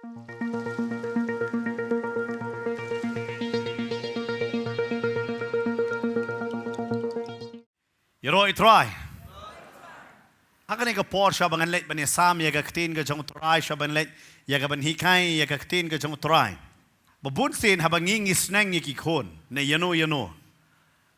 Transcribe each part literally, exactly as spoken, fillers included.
Ïaroh ïa u Trai. Ha kane ka por shwa ba ngan leit ban ïasam ïa ka ktien ka jong u Trai, shwa ban leit ïa ka ban hikai ïa ka ktien ka jong u Trai. Ba bun sien haba ngi ngi sneng ïa ki khun ne ïano ïano,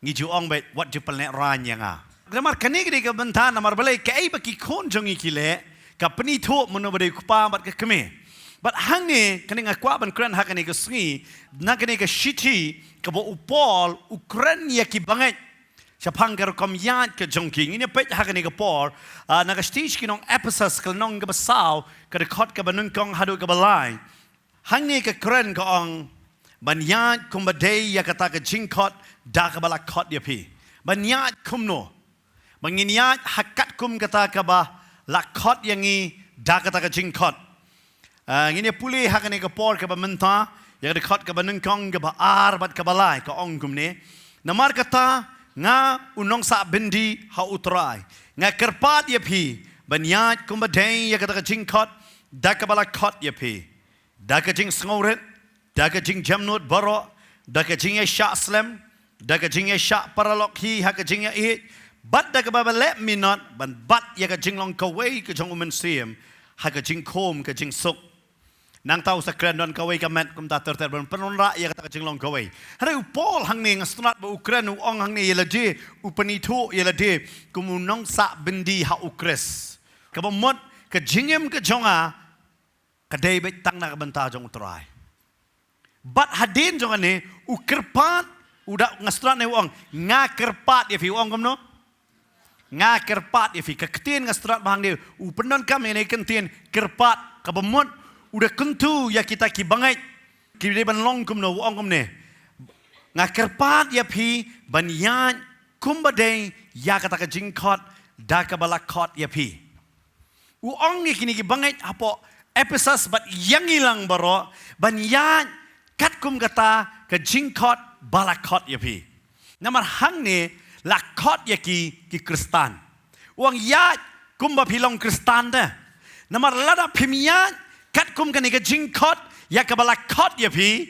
ngi ju ong beit wat ju pynlehraiñ ïa nga. Namar kane ka dei ka bynta, namar balei, kaei ba ki khun jong ngi ki leh ka pynithuh mano ba dei u kpa bad ka kmie. Bad hangne kane nga kwah ban kren ha kane ka sngi, na kane ka shithi kaba u Paul u kren ïa ki bangeit shaphang ka rukom ïaid ka jong ki. Ngin ïa peit ha kane ka por, ah, na ka shithi sha ki nong Ephesus, ka lynnong kaba saw, ka dkhot kaba nyngkong haduh kaba lai. Hangne ka kren ka ong, ban ïaid kumba dei ïa kata ka jingkhot da kaba la khot ïa phi. Ban ïaid kumno? Ba ngin ïaid ha katkum kata kaba la khot ïa ngi da kata ka jingkhot. Ah, ngin ïa pule ha kane ka por kaba mynta, ïa ka dkhot kaba nyngkong, kaba ar bad kaba lai, ka ong kumne. Namar kata, nga u nongsah byndi ha u Trai, nga kyrpad ïa phi ban ïaid kumba dei ïa kata ka jingkhot da kaba la khot ïa phi, da ka jingsngewrit, da ka jingjemnud baroh, da ka jingïaishah slem, da ka jingïaishah paralok hi ha ka jingïaieit, bad da kaba leh minot ban bat ïa ka jinglong kawei ka jong u Mynsiem ha ka jingkhum ka jingsuk. Nangta u sa kren don kawei ka met kumta ter ter ban pynwanrah ïa kata ka jinglong kawei. Hynrei u Paul hangne nga sngewthuh ba u kren, u ong hangne ïa lade, u pynithuh ïa lade kum u nongsah byndi ha u Khrist. Kaba mut ka jingim ka jong nga ka dei beit tang na ka bynta jong u Trai. Bad hadien jong kane, u kyrpad, u da, nga sngewthuh ne u ong, nga kyrpad ïa phi, u ong kumno? Nga kyrpad ïa phi. Ka ktien nga sngewthuh ba hangne, u pyndonkam ïa kane ka ktien kyrpad, kaba mut u da kyntu ïa kita ki bangeit. Ki dei ban long kumno, u ong kumne. Nga kyrpad ïa phi ban ïaid kumba dei ïa kata ka jingkhot da kaba la khot ïa phi. U ong ïa kine ki bangeit hapoh Ephesus bad ïa ngi lang baroh ban ïaid katkum kata ka jingkhot ba la khot ïa phi. Namar hangne la khot ïa ki, ki Khristan. U ong ïaid kumba phi long Khristan te. Namar lada phim ïaid katkum kane ka jingkhot ïa kaba la khot ïa phi,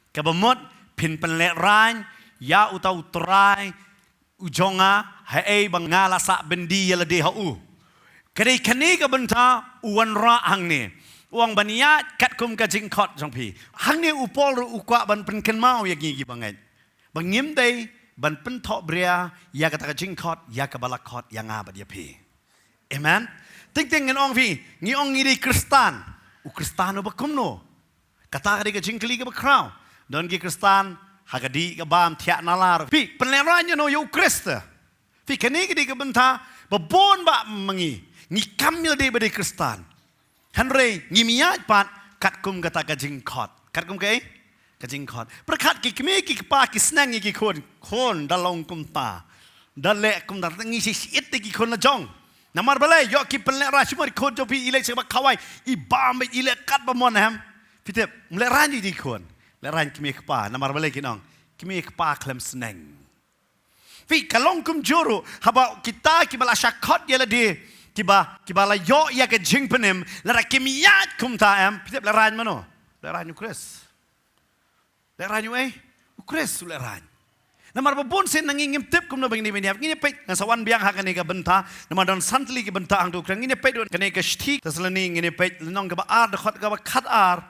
kaba mut phin pynlehraiñ ïa uta u Trai u jong nga, haei ba nga la sah byndi ïa lade ha u. Ka dei kane ka bynta u wanrah hangne. U ong ban ïaid katkum ka jingkhot jong phi. Hangne u Paul ruh u kwah ban pynkynmaw ïa ngi ki bangeit. Ba ngim dei ban pynthohbria ïa kata ka jingkhot ïa kaba la khot ïa nga bad ïa phi. Amen. Teng teng ngin ong phi, ngi ong ngi dei Khristan. U Khristan uba kumno? Kata ka dei ka jingkylli kaba khraw. Don ki Khristan ha ka dih ka bam thiah nalar. Phi pynlehraiñ ïano ïa u Khrist? Phi, kane ka dei ka bynta ba bun ba ma ngi, ngi kam ïa lade ba dei Khristan. Hynrei ngim ïaid pat katkum kata ka jingkhot. Katkum kaei? Ka jingkhot. Pyrkhat, ki kmie ki kpa ki sneng ïa ki khun. Khun, da long kumta, da leh kumta, ngi shisha ïeit ïa ki khun la jong. Namar balei? Ïoh ki pynlehraiñ. Shu mut i khun jong phi i leit sha kaba khawai, i bam beit, i leh kat ba mon, em? Phi tip, ym lehraiñ ïa ki khun. Lehraiñ kmie kpa. Namar balei kin ong? Kmie kpa khlem sneng. Phi, ka long kumjuh ruh haba kita kiba la shah khot ïa lade, kiba, kiba la ïoh ïa ka jingpynim, lada kim ïaid kumta, em? Phi tip lehraiñ mano? Lehraiñ u Khrist. Lehraiñ uei? U Khrist u lehraiñ. Namar ba bun sien na ngi ngim tip kumno ba ngin ïa peit. Ngan sa wan biang ha kane ka bynta, namar don san tylli ki bynta hangto u kren. Ngin ïa peit ruh kane ka shithi Thessaloni, ngin ïa peit lynnong kaba ar, dkhot kaba khatar.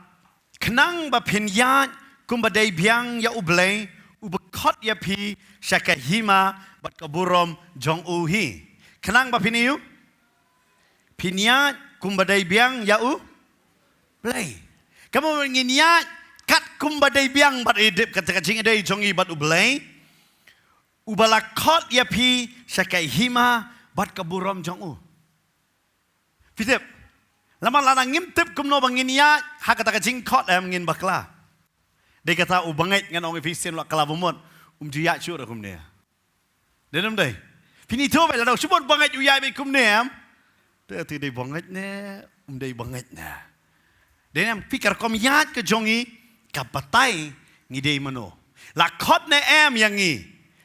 Khnang ba phin ïaid kumba dei biang ïa U Blei, uba khot ïa phi sha ka hima bad ka burom jong u hi. Khnang ba phin ïa u, phin ïaid kumba dei biang ïa U Blei. Kumno ngin ïaid kat kumba dei biang bad, ïa dep kata ka jingïadei jong ngi bad U Blei, uba la khot ïa phi sha ka hima bad ka burom jong u. Phi tip, lada, lada ngim tip kumno ba ngin ïaid ha kata ka jingkhot, em, ngin bakla. Dei kata u bangeit, ngan ong ïa phi, sien la kala ba mut um ju ïaid shuh ruh kumne. Dei ne ym dei? Phin ithuh beit, lada shu mut bangeit u ïaid beit kumne, em? Te, te dei bangeit ne ym dei bangeit ne? Dei ne em? Phi, ka rukom ïaid ka jong ngi ka batai ngi dei mano. La khot ne em ïa ngi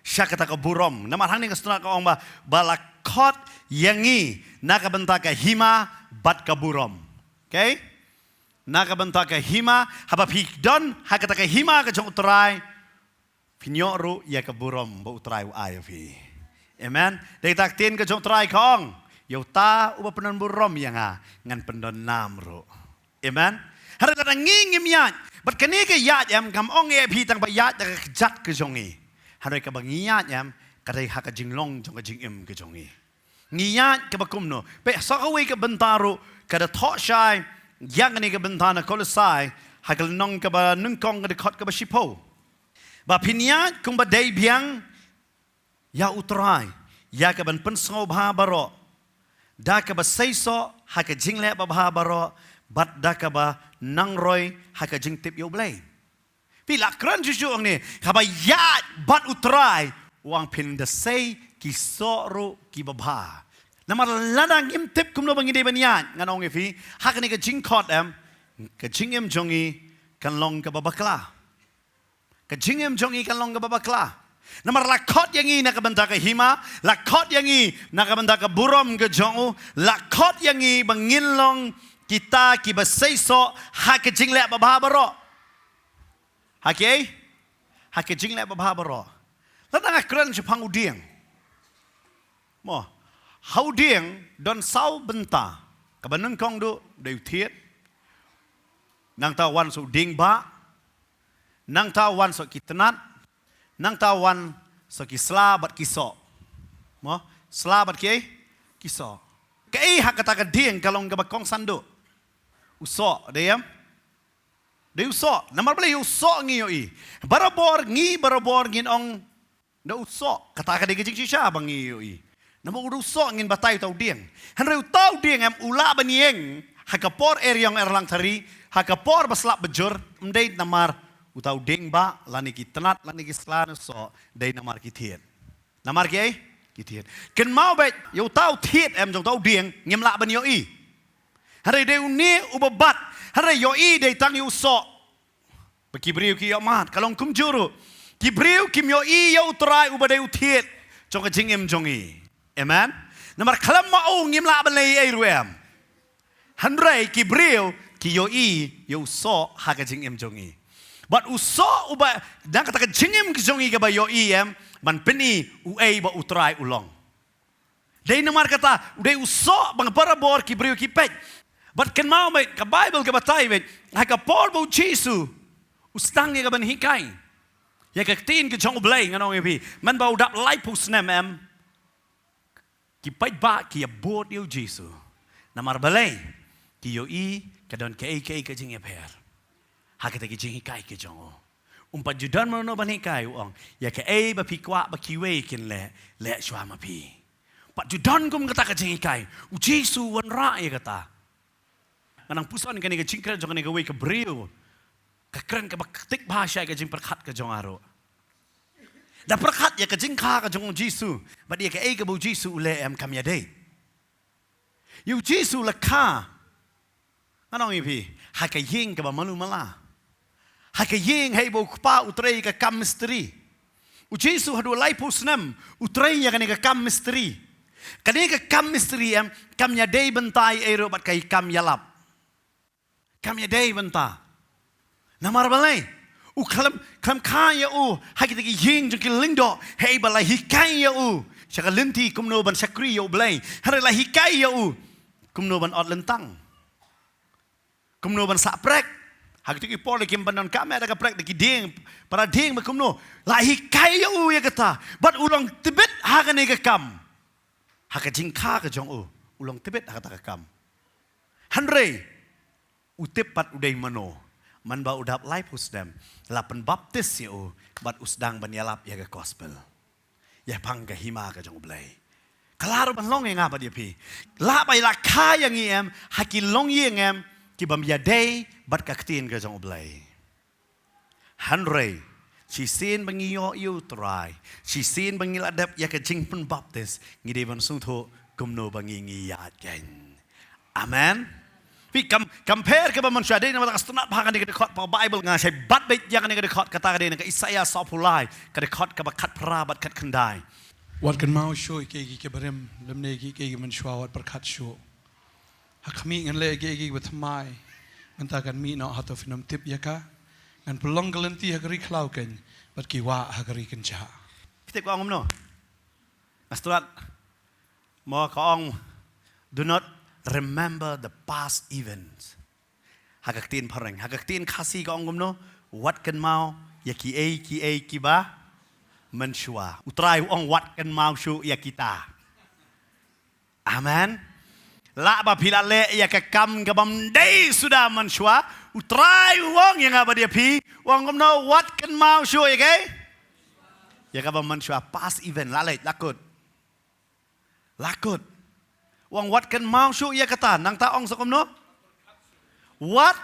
sha kata ka burom? Namar hangne ka sngewtynnat ka ong ba, ba la khot ïa ngi na ka bynta ka hima bad ka burom. Okay? Na ka bynta ka hima, haba phi don ha kata ka hima ka jong U Trai, phin ïoh ruh ïa ka burom ba U Trai u ai ïa phi. Amen. Dei ta ka ktien ka jong U Trai ka ong, ïa uta uba pyndon burom ïa nga, ngan pyndon nam ruh. Amen. Hynrei lada ngi ngim ïaid, bad kane ka ïaid em, kam ong ïa phi tang ba ïaid da ka kjat ka jong ngi. Hynrei kaba ngi ïaid em, ka dei ha ka jinglong jong ka jingim ka jong ngi. Ngi ïaid kaba kumno? Peit sa kawei ka bynta ruh ka da thoh shai ïa kane ka bynta na Kolosai, ha ka lynnong kaba nyngkong ka dkhot kaba shiphew. Ba phin ïaid kumba dei biang ïa U Trai, ïa kaban pynsngewbha baroh, da kaba seisoh ha ka jingleh babha baroh, bad da kaba nangroi ha ka jingtip ïa U Blei. Phi la kren shuh shuh hangne, haba ïaid bad U Trai, u ong phin da sei ki soh ruh kiba bha. Namar lada ngim tip kumno ba ngi dei ban ïaid, ngan ong ïa phi, ha kane ka jingkhot em, ka jingim jong ngi kan long kaba bakla. Ka jingim jong ngi kan long kaba bakla. Namar la khot ïa ngi na ka bynta ka hima, la khot ïa ngi na ka bynta ka burom ka jong u, la khot ïa ngi ba ngin long kita kiba seisoh ha ka jingleh babha baroh. Ha kiei? Ha ka jingleh babha baroh. Lada nga kren shaphang u dieng. Mo, ha u dieng don saw bynta. Kaba nyngkong duh, dei u thied. Nangta wan sa u dieng bah. Nangta wan sa ki tnat. Nangta wan sa ki sla bad ki soh. Mo, sla bad kiei? Ki soh. Kaei ha kata ka dieng ka long kaba kongsan duh? U soh, dei em? Dei u soh, namar balei? U soh ngi ïohi. Barabor ngi, barabor ngin ong da u soh. Kata ka dei ka jingshisha ba ngi ïohi. Namar u da u soh ngin batai uta u dieng. Hynrei uta u dieng em u lah ban ïeng ha ka por eriong erlang thari, ha ka por ba slap bajur, ym dei namar uta u dieng bah, lane ki tnat, lane ki sla ne soh, dei namar ki thied. Namar kiei? Ki thied. Kynmaw beit, ïa uta u thied em jong uta u dieng, ngim lah ban ïohi. Hynrei dei une uba bat, hynrei ïohi dei tang ïa u soh. Ba ki briew ki ïoh mad, ka long kumjuh ruh. Ki briew kim ïohi ïa U Trai uba dei u thied jong ka jingim jong ngi. Amen. Namar khlem ma u ngim lah ban leh ei ruh em. Hynrei ki briew ki ïohi ïa u soh ha ka jingim jong ngi. Bad u soh uba, na kata ka jingim ka jong ngi kaba ïohi em, ban pyni uei ba U Trai u long. Dei namar kata, u dei u soh ba barabor ki briew ki peit. Bad kynmaw beit, ka Baibl ka batai beit, ha ka por ba U Jisu u sdang ïa kaban hikai ïa ka ktien ka jong U Blei, ngan ong ïa phi, mynba u dap laiphew snem em, ki paidbah ki ïabud ïa U Jisu. Namar balei? Ki ïohi ka don kaei kaei ka jingïapher ha kata ki jinghikai ki jong u. Um pat ju don mano ban hikai, u ong, ïa kaei ba phi kwah ba kiwei kin leh, leh shuwa ma phi. Pat ju don kum kata ka jinghikai. U Jisu u wanrah ïa kata. Nga nang puson kane ka jingkren jong kane kawei ka briew. Ka kren kaba ktik bha shai ka jingpyrkhat ka jong nga ruh. Da pyrkhat ïa ka jingkha ka jong U Jisu bad ïa kaei kaba U Jisu u leh em, kam ïadei. Ïa U Jisu la kha. Ngan ong ïa phi, ha ka ïing kaba malu mala. Ha ka ïing haei ba u Kpa u trei ka kam mistri. U Jisu haduh laiphew snem u trei ïa kane ka kam mistri. Kane ka kam mistri em, kam ïadei bynta ei ruh bad ka kam ïalap. Kam ïadei bynta. Namar balei? U khlem, khlem kha ïa u ha kita ki ïing jong ki lyngdoh, haei ba la hikai ïa u sha ka lynti kumno ban shakri ïa U Blei. Hynrei la hikai ïa u kumno ban ot lyntang. Kumno ban sah prek. Ha kito ki por da kim pat don kamai, da ka prek da ki dieng, para dieng ba kumno. La hikai ïa u ïa kata. Bad u long tbit ha kane ka kam. Ha ka jingkha ka jong u, u long tbit ha kata ka kam. Hynrei u tip pat u dei mano. Mynba u dap laiphew snem, la pynbaptis ïa u bad u sdang ban ïalap ïa ka gospel. Ïa pang ka hima ka jong U Blei. Ka lah ruh ban long ïa nga bad ïa phi. Lah ba la kha ïa ngi em ha ki longïing em ki bym ïadei bad ka ktien ka jong U Blei. Hynrei shisien ba ngi ïoh ïa U Trai, shisien ba ngi la dep ïa ka jingpynbaptis, ngi dei ban sngewthuh kumno ba ngi ngi ïaid kein. Amen. Phi, kam, kam pher kaba mynshuwa, dei namar ka sngewtynnat bha kane ka dkhot, pa Baibl nga shai bat beit ïa kane ka dkhot, kata ka dei na ka Isaïah sawphew lai, ka dkhot kaba khatphra bad khatkhyndai. Wat kynmaw shuh ïa kiei kiei kiba rim, lymne ïa kiei kiei kiba mynshuwa, wat pyrkhat shuh. Ha khmih ngan leh ïa kiei kiei kiba thymmai, Mynta kan mih noh hato phin ym tip ïa ka. Ngan pynlong ka lynti ha ka ri khlaw keiñ bad ki wah ha ka ri kynjah. Phi tip ka ong kumno? Nga stad mo ka ong, "Do not remember the past events." Ha ka ktien phareng, ha ka ktien Khasi ka ong kumno? Wat kynmaw ïa kiei kiei kiba mynshuwa. U Trai u ong wat kynmaw shuh ïa kita. Amen. Lah ba phi la leh ïa ka kam kabym dei suda mynshuwa, U Trai u ong ïa nga bad ïa phi, u ong kumno? Wat kynmaw shuh ïa kaei? Ïa kaba mynshuwa. Past event, la leit, la kut. La kut. U ong wat kynmaw shuh ïa kata, nangta ong sa kumno? Wat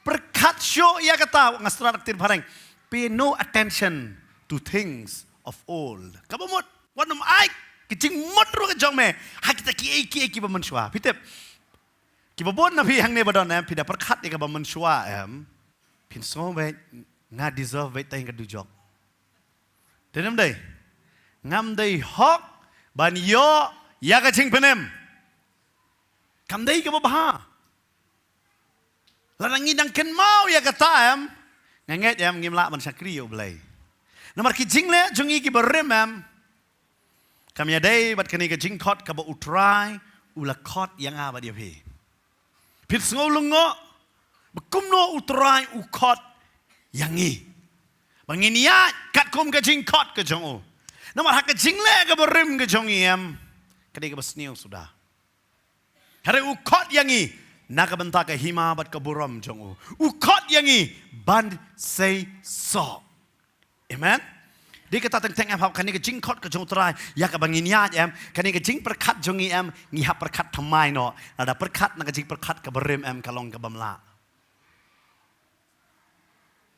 pyrkhat shuh ïa kata. Nga stad ha ka ktien phareng, "Pay no attention to things of old." Kaba mut, wat nym ai ka jingmut ruh ka jong me ha kita kiei kiei kiba mynshuwa. Phi tip, kiba bun na phi hangne ba don, em, phi da pyrkhat ïa kaba mynshuwa, em, phin sngew beit, "Nga deserve beit tang ka dujok." Dei ne ym dei? Ngam dei hok ban ïoh ïa ka jingpynim. Kam dei kaba bha. Lada ngi dang kynmaw ïa kata, em, nga ngeit, em, ngim lah ban shakri ïa U Blei. Namar ki jingleh jong ngi kiba rim, em, kam ïadei bad kane ka jingkhot kaba U Trai u la khot ïa nga bad ïa phi. Phin sngew lyngngoh ba kumno U Trai u khot ïa ngi, ba ngin ïaid katkum ka jingkhot ka jong u. Namar ha ka jingleh kaba rim ka jong ngi, em, ka dei kaba sniew suda. Hynrei u khot ïa ngi na ka bynta ka hima bad ka burom jong u. U khot ïa ngi ban sei soh. Amen. Dei kata teng teng, em, hap kane ka jingkhot ka jong U Trai ïa kaba ngin ïaid, em, kane ka jingpyrkhat jong ngi, em, ngi hap pyrkhat thymmai noh. Lada pyrkhat na ka jingpyrkhat kaba rim, em, ka long kabym lah.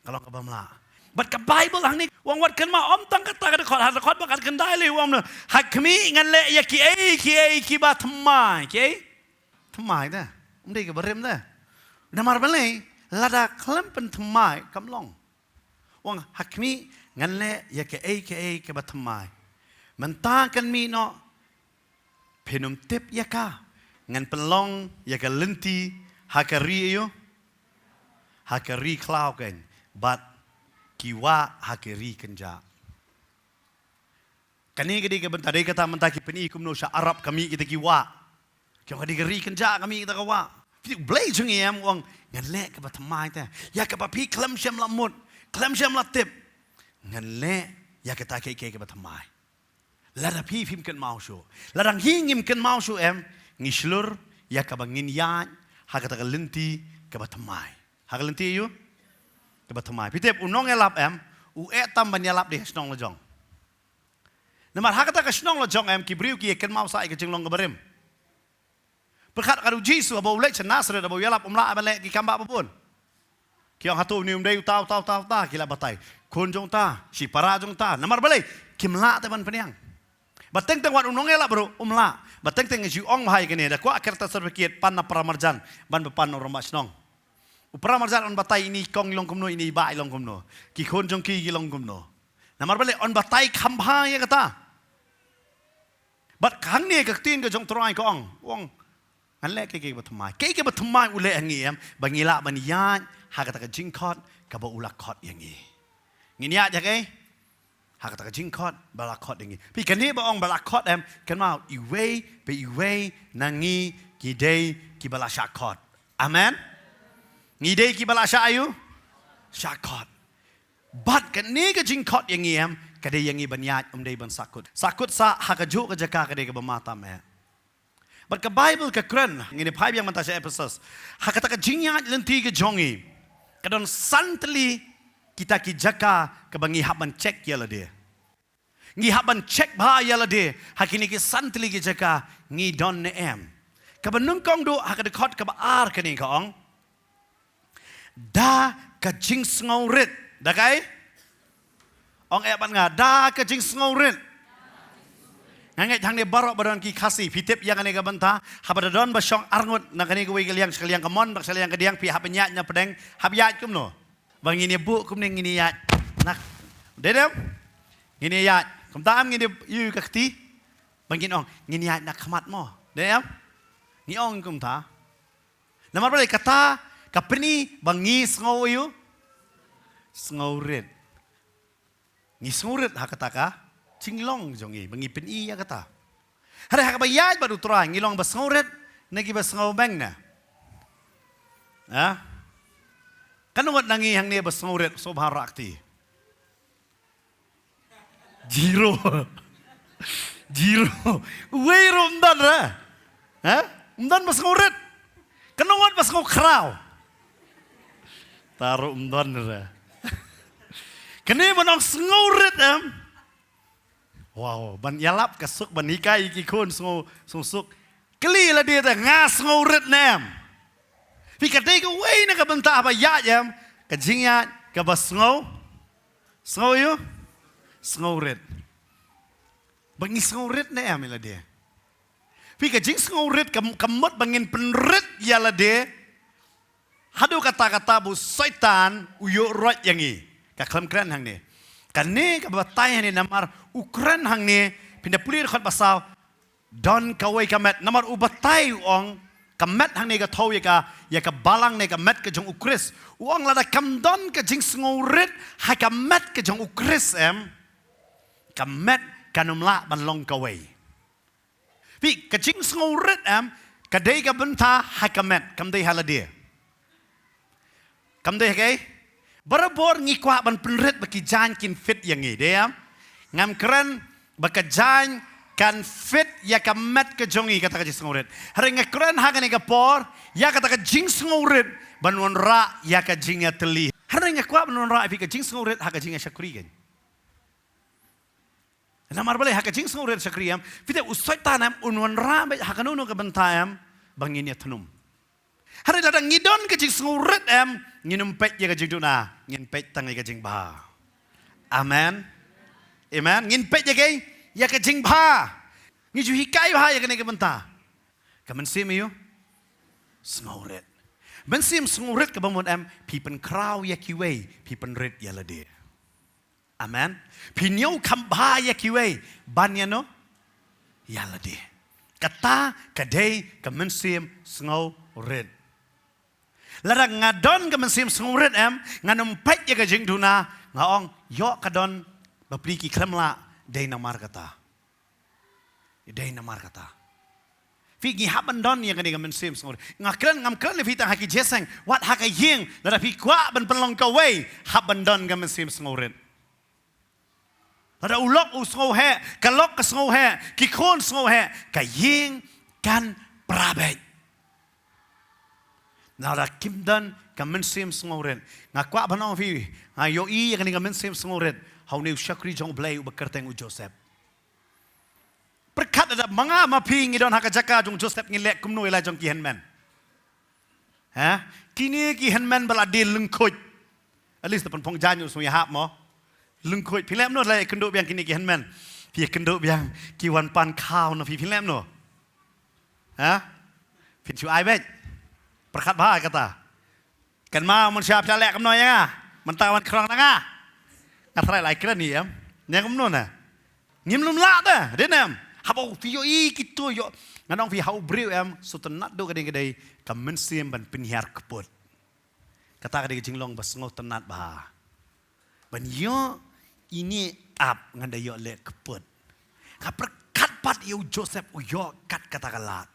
Ka long kabym lah. Bad ka Baibl hangne u ong wat kynmaw, ym tang kata, ka dkhot, ha dkhot ba khatkhyndai lei u ong kumno? "Ha khmih ngan leh ïa kiei kiei kiba thymmai." Kiei? Thymmai te. Ym dei kaba rim te. Namar balei? Lada khlem pynthymmai kam long. U ong, "Ha khmih ngan leh ïa kiei kiei kiba thymmai." Mynta kan mih noh, phin ym tip ïa ka. Ngan pynlong ïa ka lynti ha ka ri aïu? Ha ka ri khlaw keiñ, bad ki wah ha ka ri kynjah. Kane ka dei ka bynta, dei kata mynta ki pyni kumno sha Arab ka mih kita ki wah. Ki ong ka dei ka ri kynjah ka mih kita ka wah. Phi tip U Blei jong ngi, em, u ong ngan leh kaba thymmai te. Ïa kaba phi khlem shym la mut, khlem shym la tip. Ngan leh ïa kata kiei kiei kaba thymmai. Lada phi phim kynmaw shuh, lada ngi ngim kynmaw shuh, em, ngi shlur ïa kaba ngin ïaid ha kata ka lynti kaba thymmai. Ha ka lynti aïu? Kaba thymmai. Phi tip, u nongïalap, em, u eh tam ban ïalap dei ha shnong la jong. Namar ha kata ka shnong la jong, em, ki briew ki ïa kynmaw sah ïa ka jinglong kaba rim. Pyrkhat kat u Jisu haba u leit sha Nasaret, haba u ïalap, um lah ban leh ki kam bah babun. Ki ong, "Hato une um dei uta, uta, uta, uta?" Ki la batai, "Khun jong uta, shipara jong uta." Namar balei? Kim lah te ban pynïang. Ba teng teng wat u nongïalap ruh um lah. Ba teng teng ngi ju ong bha ïa kane, da kwah character certificate, pan na para marjan ban ba pan u rangbah shnong. U para marjan un batai, ine i kong i long kumno, ine i bah i long kumno, ki khun jong ki ki long kumno. Namar balei? Un batai kham bha ïa kata. Bad hangne ka ktien ka jong U Trai ka ong, u ong, ngan leh kiei kiei ba thymmai. Kiei kiei ba thymmai u leh ha ngi, em, ba ngi lah ban ïaid ha kata ka jingkhot kaba u la khot ïa ngi. Ngin ïaid ha kaei? Ha kata ka jingkhot ba la khot ïa ngi. Phi, kane ba ong ba la khot, em, kynmaw, iwei pa iwei na ngi ki dei kiba la shah khot. Amen. Ngi dei kiba la shah aïu? Shah khot. Bad kane ka jingkhot ïa ngi, em, ka dei ïa ngi ban ïaid, um dei ban sahkut. Sahkut sah ha kajuh ka jaka ka dei kaba ma tam, eh. Bad ka Baibl ka kren, ngin ïa phai biang mynta sha Ephesus, ha kata ka jingïaid lynti ka jong ngi, ka don san tylli kita ki jaka kaba ngi hap ban check ïa lade. Ngi hap ban check bha ïa lade ha kine ki san tylli ki jaka, ngi don ne em. Kaba nyngkong duh ha ka dkhot kaba ar kane ka ong, da ka jingsngewrit. Da kaei? Ong eh bad nga, da ka jingsngewrit. Nga ngeit hangne baroh ba don ki Khasi phi tip ïa kane ka bynta, haba da don ba shong arngut na kane kawei ka liang sha ka liang kamon bad sha ka liang kadiang, phi hap ban ïaid na pdeng, hap ïaid kumno? Ba ngin ïa buh kumne, ngin ïaid. Nak. Dei ne em? Ngin ïaid. Kumta em ngin ïa ïoh ka kti? Ba ngin ong ngin ïaid na khmat mo. Dei em? Ngi ong kumta. Namar balei? Kata Ka pyni ba ngi sngew ïa u, sngewrit. Ngi sngewrit ha kata ka jinglong jong ngi ba ngi pyni ïa kata. Hynrei ha kaba ïaid bad u Trai ngi long ba sngewrit ne kiba sngewbeng ne? Ha? Katno ngut na ngi hangne ba sngewrit, sngewbha rakti? Zero. Zero. Uwei ruh ym don re. Ha? Ym don ba sngewrit. Katno ngut ba sngewkhraw? Te ruh ym don re. Kane ba nong sngewrit em. Wow, ban ïalap ka suk, ban hikai ïa ki khun sngew, sngew suk. Kylli lade te, nga sngewrit ne em? Phi, ka dei kawei na ka bynta ba ïaid em, ka jingïaid kaba sngew, sngew ïa u, sngewrit. Ba ngi sngewrit ne em ïa lade? Phi, ka jingsngewrit ka, ka mut ba ngin pynrit ïa lade haduh katta katta ba u Soitan u ïoh roit ïa ngi. Ka khlem kren hangne. Kane ka batai hangne namar u kren hangne, phin da pule dkhot ba saw, don kawei ka met. Namar u batai u ong, ka met hangne ka thew ïa ka, ïa ka balang ne ka met ka jong u Khrist. U ong lada kam don ka jingsngewrit ha ka met ka jong u Khrist em, ka met kan ym lah ban long kawei. Phi, ka jingsngewrit em, ka dei ka bynta ha ka met, kam dei ha lade. Kam dei ha kaei? Barabor ngi kwah ban pynrit ba ki jaiñ kin fit ïa ngi, dei em? Ngam kren ba ka jaiñ kan fit ïa ka met ka jong ngi, kata ka jingsngewrit. Hynrei nga kren ha kane ka por ïa kata ka jingsngewrit ban wanrah ïa ka jingïatylli. Hynrei nga kwah ban wanrah ïa phi ka jingsngewrit ha ka jingïashakri kein. Namar balei? Ha ka jingsngewrit shakri em, phi tip u Soitan em un wanrah beit ha kano kano ka bynta em ba ngin ïathnum. Hynrei lada ngi don ka jingsngewrit em, ngin ym peit ïa ka jingduna, ngin peit tang ïa ka jingbha. Amen. Amen. Ngin peit ïa kaei? Ïa ka jingbha. Ngi ju hikai bha ïa kane ka bynta. Ka mynsiem ïa u sngewrit. Mynsiem sngewrit kaba mut em, phi pynkhraw ïa kiwei, phi pynrit ïa lade. Amen. Phi ñiew kham bha ïa kiwei ban ïa no? Ïa lade. Kata ka dei ka mynsiem sngewrit. Lada nga don ka mynsiem sngewrit em, ngan ym peit ïa ka jingduna, nga ong ïoh ka don bapli ki khlem lah, dei namar kata. Dei namar kata. Phi, ngi hap ban don ïa kane ka mynsiem sngewrit. Nga kren, ngam kren ïa phi tang ha ki jingïaseng, wat ha ka ïing, lada phi kwah ban pynlong kawei, hap ban don ka mynsiem sngewrit. Lada u lok u sngewheh, ka lok ka sngewheh, ki khun sngewheh, ka ïing kan pra beit. Lada kim don ka mynsiem sngewrit. Nga kwah ban ong phi, nga ïohi ïa kane ka mynsiem sngewrit ha une u shakri jong U Blei uba kyrteng u Joseph. Pyrkhat lada ma nga ma phi ngi don ha ka jaka jong u Joseph, ngin leh kumno ïa la jong ki hynmen? Ha? Kine ki hynmen ba la die lyngkhuid. At least da pynphong jaiñ u sngew ïahap mo. Lyngkhuid. Phi leh kumno lada ïakynduh biang kine ki hynmen? Phi ïakynduh biang ki wan pan khaw na phi, phi leh kumno? Ha? Phin shu ai beit. Pyrkhat bha kata. Kynmaw mynshuwa phi la leh kumno ïa nga, mynta wan khrong na nga. Nga tharai la ai kren hi em. Ne kumno na? Ngim lum lah te, dei ne em? Haba phi ïohi kito ïoh. Ngan ong phi ha u briew em, sngewtynnat duh ka dei, ka dei ka mynsiem ban pynhiar kput. Kata ka dei ka jinglong ba sngewtynnat bha. Ban ïoh ine ap ngan da ïoh leh kput. Nga pyrkhat pat ïa u Joseph u ïoh kat kata ka lad.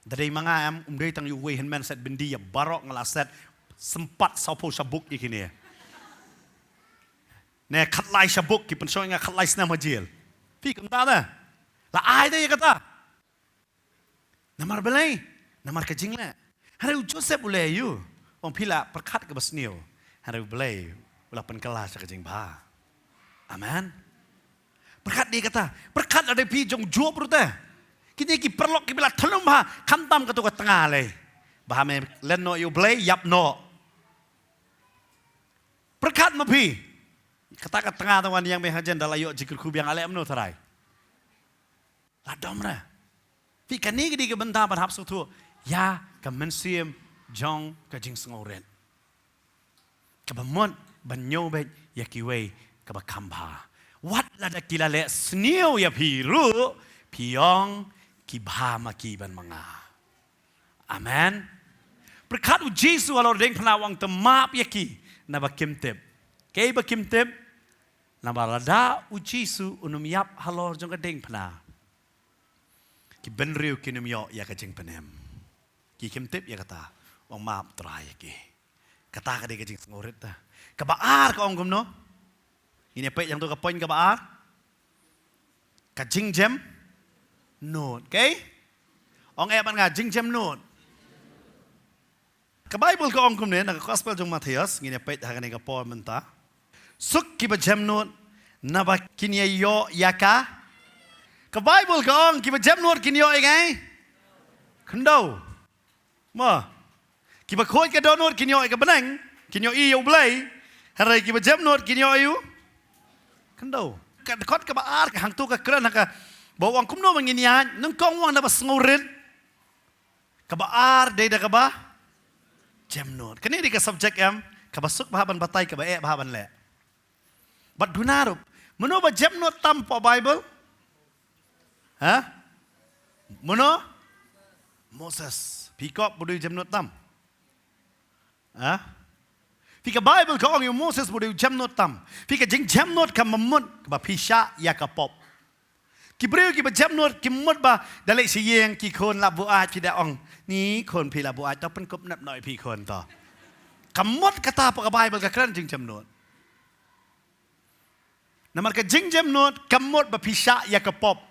Da dei ma nga em, um dei tang ïa uwei hynmen set byndi, ïa baroh nga la set sympat sawphew sha buk ïa kine. Ne khatlai sha buk, ki pynshong ïa nga khatlai snem ha jel. Phi, kumta te. La ai te ïa kata. Namar balei? Namar ka jingleh. Hynrei u Joseph u leh aïu? Ong phi la pyrkhat kaba sniew. Hynrei U Blei u la pynkylla sha ka jingbha. Amen. Pyrkhat de kata. Pyrkhat lada phi jong Job ruh te. Kine ki paralok kiba la thnum bha, khamtam kato ka tnga lei. Bha me len noh ïa U Blei, ïap noh. Pyrkhat ma phi. Kata ka tnga te wan ïeng biang hajan, da la ïoh jingkyrkhu biang, ale em no tharai. La dom re. Phi, kane ka dei ka bynta ban hap sngewthuh ïa ka mynsiem jong ka jingsngewrit. Kaba mut ban ñiew beit ïa kiwei kaba kham bha. Wat lada ki la leh sniew ïa phi ruh, phi ong ki bha ma ki ban ma nga. Amen. Pyrkhat u Jisu halor diengphna u ong, to map ïa ki, naba kim tip. Kaei ba kim tip? Naba lada u Jisu un ym ïap halor jong ka diengphna, ki bynriew kin ym ïoh ïa ka jingpynim. Ki kim tip ïa kata. U ong map Trai ïa ki. Kata ka dei ka jingsngewrit ta. Kaba ar ka ong kumno? Ngin ïa peit ïa kata ka point kaba ar. Ka jingjemnud. Kaei? Ong eh bad nga, jingjemnud. Ka Baibl ka ong kumne, na ka Gospel jong u Mathaios, ngin ïa peit ha kane ka por mynta. Suk kiba jemnud, naba kin ïa ïoh ïa ka. Ka Baibl ka ong kiba jemnud kin ïoh ïa ka khyndew. Mo. Kiba khuid ka dohnud kin ïoh ïa ka bneng, kin ïohi ïa U Blei. Hynrei kiba jemnud kin ïoh ïa u khyndew. Ka dkhot kaba ar ka hangto ka kren ha kaba u ong kumno ba ngin ïaid, nyngkong u ong naba sngewrit. Kaba ar dei da kaba jemnud. Kane dei ka subject em, kaba suk bha ban batai, kaba eh bha ban leh. Bad duna ruh, mano ba jemnud tam hapoh Baibl? Ha? Mano? Moses. Phi kwah ba u dei u jemnud tam? Ha? Phi, ka Baibl ka ong ïa u Moses ba u dei u jemnud tam. Phi, ka jingjemnud kam mut kaba phi shah ïa ka pop. Ki briew kiba jemnud ki mut ba da leit sha ïing ki khun la buaid, phi da ong, ni khun phi la buaid, to pynkup nep noh ïa phi khun to. Ka mut kata hapoh ka Baibl ka kren jingjemnud. Namar ka jingjemnud ka mut ba phi shah ïa ka pop.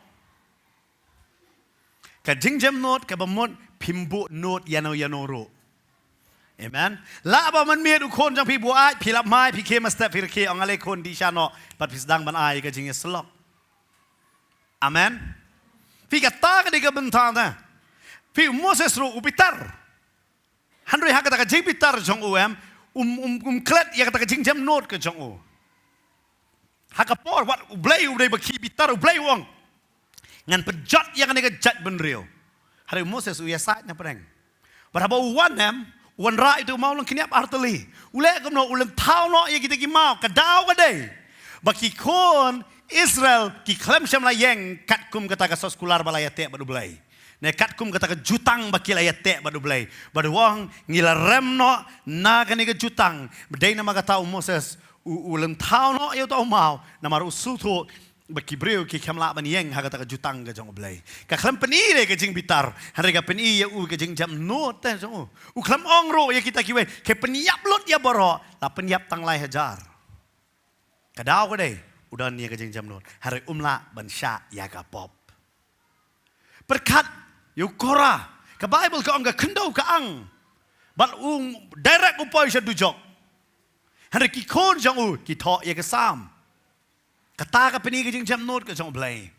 Ka jingjemnud kaba mut phim buh nud ïano ïano ruh. Amen. Lah ba mynmiet u khun jong phi buaid, phi lap mai, phi khie mynstep, phi rkhie, ong ale khun, dih sha noh, bad phi sdang ban ai ka jingïasyllok. Amen. Phi, kata ka dei ka bynta ta. Phi, u Moses ruh u bitar. Hynrei ha kata ka jingbitar jong u em, um, um, um klet ïa kata ka jingjemnud ka jong u. Ha ka por wat U Blei u dei ba khie bitar, U Blei u ong, ngan pynjot ïa kane ka jaitbynriew. Hynrei u Moses u ïasaid na pdeng. Bad haba u wan em, u wanrah ïa uto u maw lyngkhniap artylli. U leh kumno? U lynthaw noh ïa kita ki maw. Ka daw ka dei ba ki khun Israel ki khlem shym la ïeng katkum kata ka soskular ba la ïateh bad U Blei, ne katkum kata ka jutang ba ki la ïateh bad U Blei. Bad u ong, ngi la rem noh na kane ka jutang. Dei namar kata u Moses u, u lynthaw noh ïa uto u maw, namar u sngewthuh ba ki briew kim lah ban ïeng ha kata ka jutang ka jong U Blei. Ka khlem pyni re ka jingbitar, hynrei ka pyni ïa u ka jingjemnud te jong u. U khlem ong ruh ïa kita kiwei, ka pynïap lut ïa baroh, la pynïap tang lai hajar. Ka daw ka dei, u don ïa ka jingjemnud, hynrei um lah ban shah ïa ka pop. Pyrkhat ïa u Korah, ka Baibl ka ong ka khyndew ka ang. Bad u direct u poi sha dujok. Hynrei ki khun jong u ki thoh ïa ka Salm. Kata ka pyni ka jingjemnud ka jong U Blei.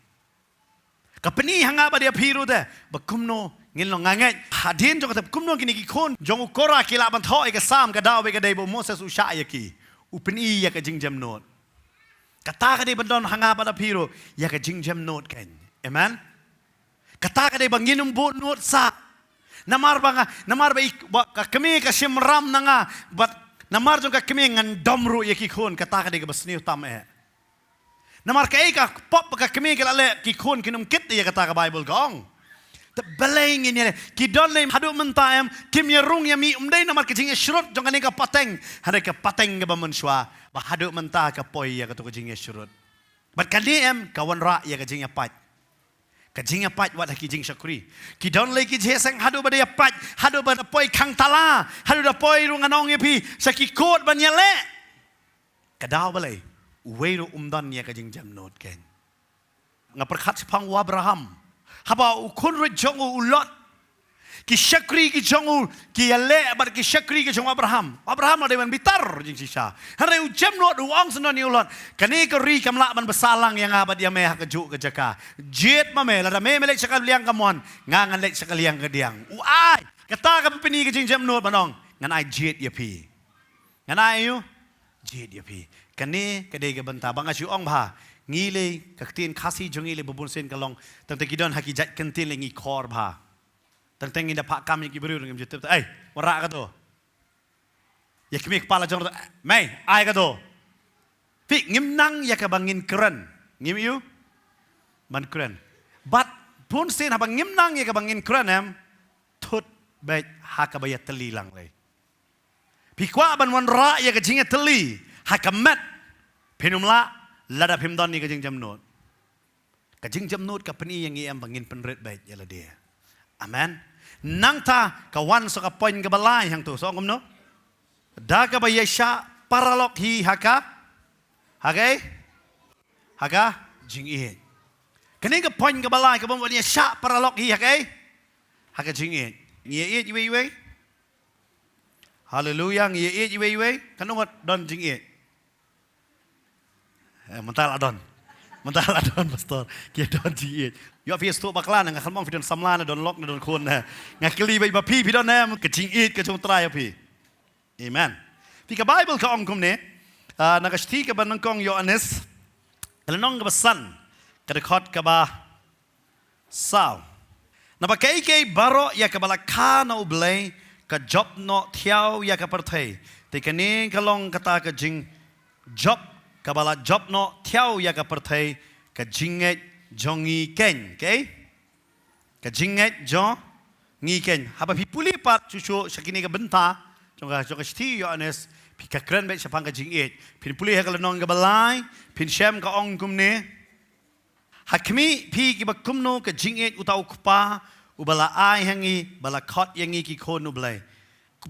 Ka pyni ha nga bad ïa phi ruh te ba kumno ngin long, nga ngeit hadien jong kata, kumno kine ki khun jong u Korah ki lah ban thoh ïa ka Salm. Ka daw beit ka dei ba u Moses u shah ïa ki, u pyni ïa ka jingjemnud. Kata ka dei ban don ha nga bad ha phi ruh ïa ka jingjemnud kein. Amen. Kata ka dei ba ngin ym buh nud sah. Namar ba nga, namar ba i, ba ka kmie ka shim ram na nga, bad namar jong ka kmie ngan dom ruh ïa ki khun. Kata ka dei kaba sniew tam eh. Namar kaei ka pop ba ka kmie ka la leh, ki khun kin ym kit ïa kata, ka Baibl ka ong. Te balei ngin ïaleh? Ki don lei haduh mynta em, kim ïarung ïa mih, ym dei namar ka jingïashrut jong kane ka pateng, hynrei ka pateng kaba mynshuwa ba haduh mynta ka poi ïa kato ka jingïashrut. Bad kane em ka wanrah ïa ka jingïapait. Ka jingïapait wat ha ki jingshakri. Ki don lei ki jingïaseng haduh ba da ïapait, haduh ba da poi khang tala, haduh da poi ruh ngan ong ïa phi sha ki kot ban ïaleh. Ka daw balei? Uwei ruh um don ïa ka jingjemnud kein. Nga pyrkhat shaphang u Abraham. Haba u khun rit jong u, u Lot, ki shakri ki jong u ki ïaleh bad ki shakri ki jong u Abraham. U Abraham la dei ban bitar jingshisha. Hynrei u jemnud u ong shen ïa u Lot, kane ka ri kam lah ban bsa lang ïa nga bad ïa me ha kajuh ka jaka. Jied ma me, lada me me leit sha ka liang kamon, nga ngan leit sha ka liang kadiang. U ai, kata ka pyni ka jingjemnud ban ong, ngan ai jied ïa phi. Ngan ai ïa u jied ïa phi. Kane ka dei ka bynta ba nga shu ong bha. Ngi lei, ka ktien Khasi jong ngi lei ba bun sien ka long, tang te ki don ha ki jait kyntien lei ngi khor bha. Tang te ngin da phah kam ïa ki briew ngim ju tip. Ei, wanrah kato. Ïa kmie kpa la jong kato. Mei, ai kato. Phi, ngim nang ïa kaba ngin kren. Ngim ïoh ban kren. Bad bun sien haba ngim nang ïa kaba ngin kren em, thut beit ha kaba ïatylli lang lei. Phi kwah ban wanrah ïa ka jingïatylli ha ka met, phin ym lah lada phim don ïa ka jingjemnud. Ka jingjemnud ka pyni ïa ngi em ba ngin pynrit beit ïa lade. Amen. Nangta ka wan sa ka point kaba lai hangto, sa ong kumno? Da kaba ïaishah paralok hi ha ka, ha ka ei? Ha ka jingïeit. Kane ka point kaba lai kaba mut ïaishah paralok hi ha ka ei? Ha ka jingïeit. Ngi ïeit iwei iwei? Haleluya, ngi ïeit iwei iwei? Katno ngut don jingïeit? Eh, mynta la don. Mynta la don, pastor. Ki don jingïeit. Ïoh phi sdang bakla na, nga khlem ong phi don samla na, don lok na, don khun na. Nga kylli beit ba phi, phi don ne, ka jingïeit ka jong U Trai ïa phi. Amen. Phi, ka Bible ka ong kumne, ah, na ka shithi kaba nyngkong Ïoannis, ka lynnong kaba san, ka dkhot kaba saw. Naba kaei kaei baroh ïa kaba la kha na U Blei ka jop noh thiaw ïa ka pyrthei. Te kane ka long kata ka jingjop kaba la jop noh thiaw ïa ka pyrthei, ka jingngeit jong ngi keiñ. Kaei? Ka jingngeit jong ngi keiñ. Haba phi pule pat shuh shuh sha kine ka bynta jong ka, jong ka shithi Ïoannis, phi, ka kren beit shaphang ka jingïeit. Phin pule ha ka lynnong kaba lai, phin shem ka ong kumne. Ha khmih phi kiba kumno ka jingïeit uta U Kpa uba la ai ha ngi, ba la khot ïa ngi ki khun U Blei.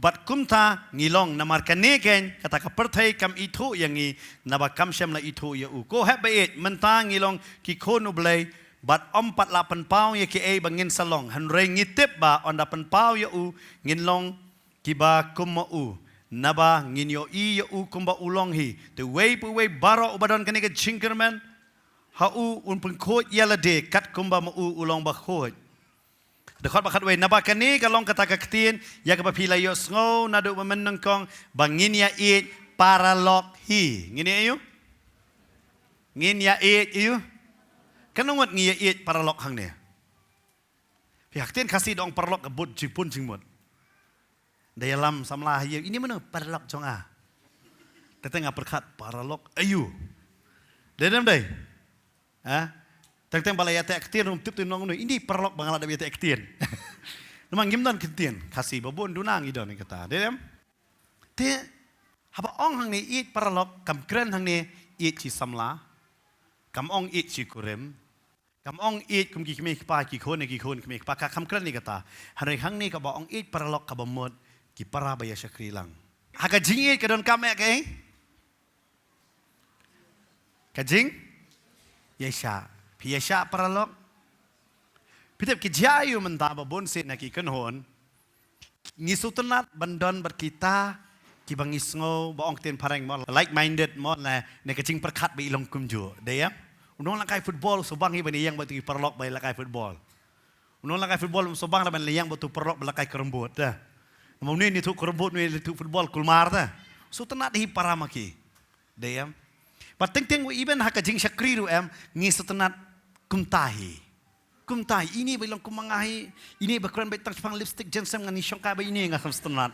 Bad kumta ngi long, namar kane keiñ kata ka pyrthei kam ithuh ïa ngi, naba kam shym la ithuh ïa u. Ko hep ba ïeit, mynta ngi long ki khun U Blei, bad ym pat la pynpaw ïa kiei ba ngin sa long. Hynrei ngi tip ba ynda pynpaw ïa u, ngin long kiba kum ma u, naba ngin ïohi ïa u kumba u long hi. Te uwei pa uwei baroh uba don kane ka jingkyrmen ha u, un pynkhuid ïa lade katkumba ma u u long bakhuid. Dkhot ba khatwei, naba kane ka long kata ka ktien ïa kaba phi la ïohsngew naduh mynnyngkong, ba ngin ïa ïeit paralok hi. Ngin ïa ïeit? Ngin ïa ïeit ïa u? Katno ngut ngi ïa ïeit paralok hangne? Phi, ha ktien Khasi da ong paralok ka bud jingpun jingmut. Da ïalam samla ha ïew, ini mano paralok jong nga? Teng teng nga pyrkhat paralok aïu. Dei ne ym dei? Ha? Teng teng ba la ïateh ktien ruh ym tip te nongno, ini paralok ba nga la dep ïateh ktien. Namar ngim don ktien Khasi, ba bun duna ngi don kata. Dei ne ym? Te haba ong hangne ïeit paralok, kam kren hangne ïeit shi samla. Kam ong ïeit shi kurim. Kam ong ïeit kum ki kmie kpa, ki khun ki khun kmie kpa, ka kam kren ïa kata. Hynrei hangne kaba ong ïeit paralok kaba mut ki para ba ïa shakri lang. Ha ka jingïeit ka donkam eh kaei? Ka jingïaishah. Phi ïaishah paralok? Phi tip ki jia aïu mynta ba bun sien na ki kynhun ngi sngewtynnat ban don bad kita kiba ngi sngew, ba ong ktien phareng mo, like minded mo, ne, ne ka jingpyrkhat ba i long kumjuh. Dei ïa? U nonglehkai football u sngewbang hi ban ïeng bad uto u paralok ba lehkai football. U nonglehkai football um sngewbang ban ïeng bad uto u paralok ba lehkai carrom board, te. Namar une un ïathuh carrom board, une un ïathuh football, kulmar, te. Sngewtynnat hi para ma ki. Dei ïa? Bad teng teng even ha ka jingshakri ruh em, ngi sngewtynnat kumta hi. Kumta hi, ine ba i long kum ma nga hi, ine ba kren beit tang shaphang lipstick jaiñsem, ngan ïashongkai bad ine, nga sngewtynnat.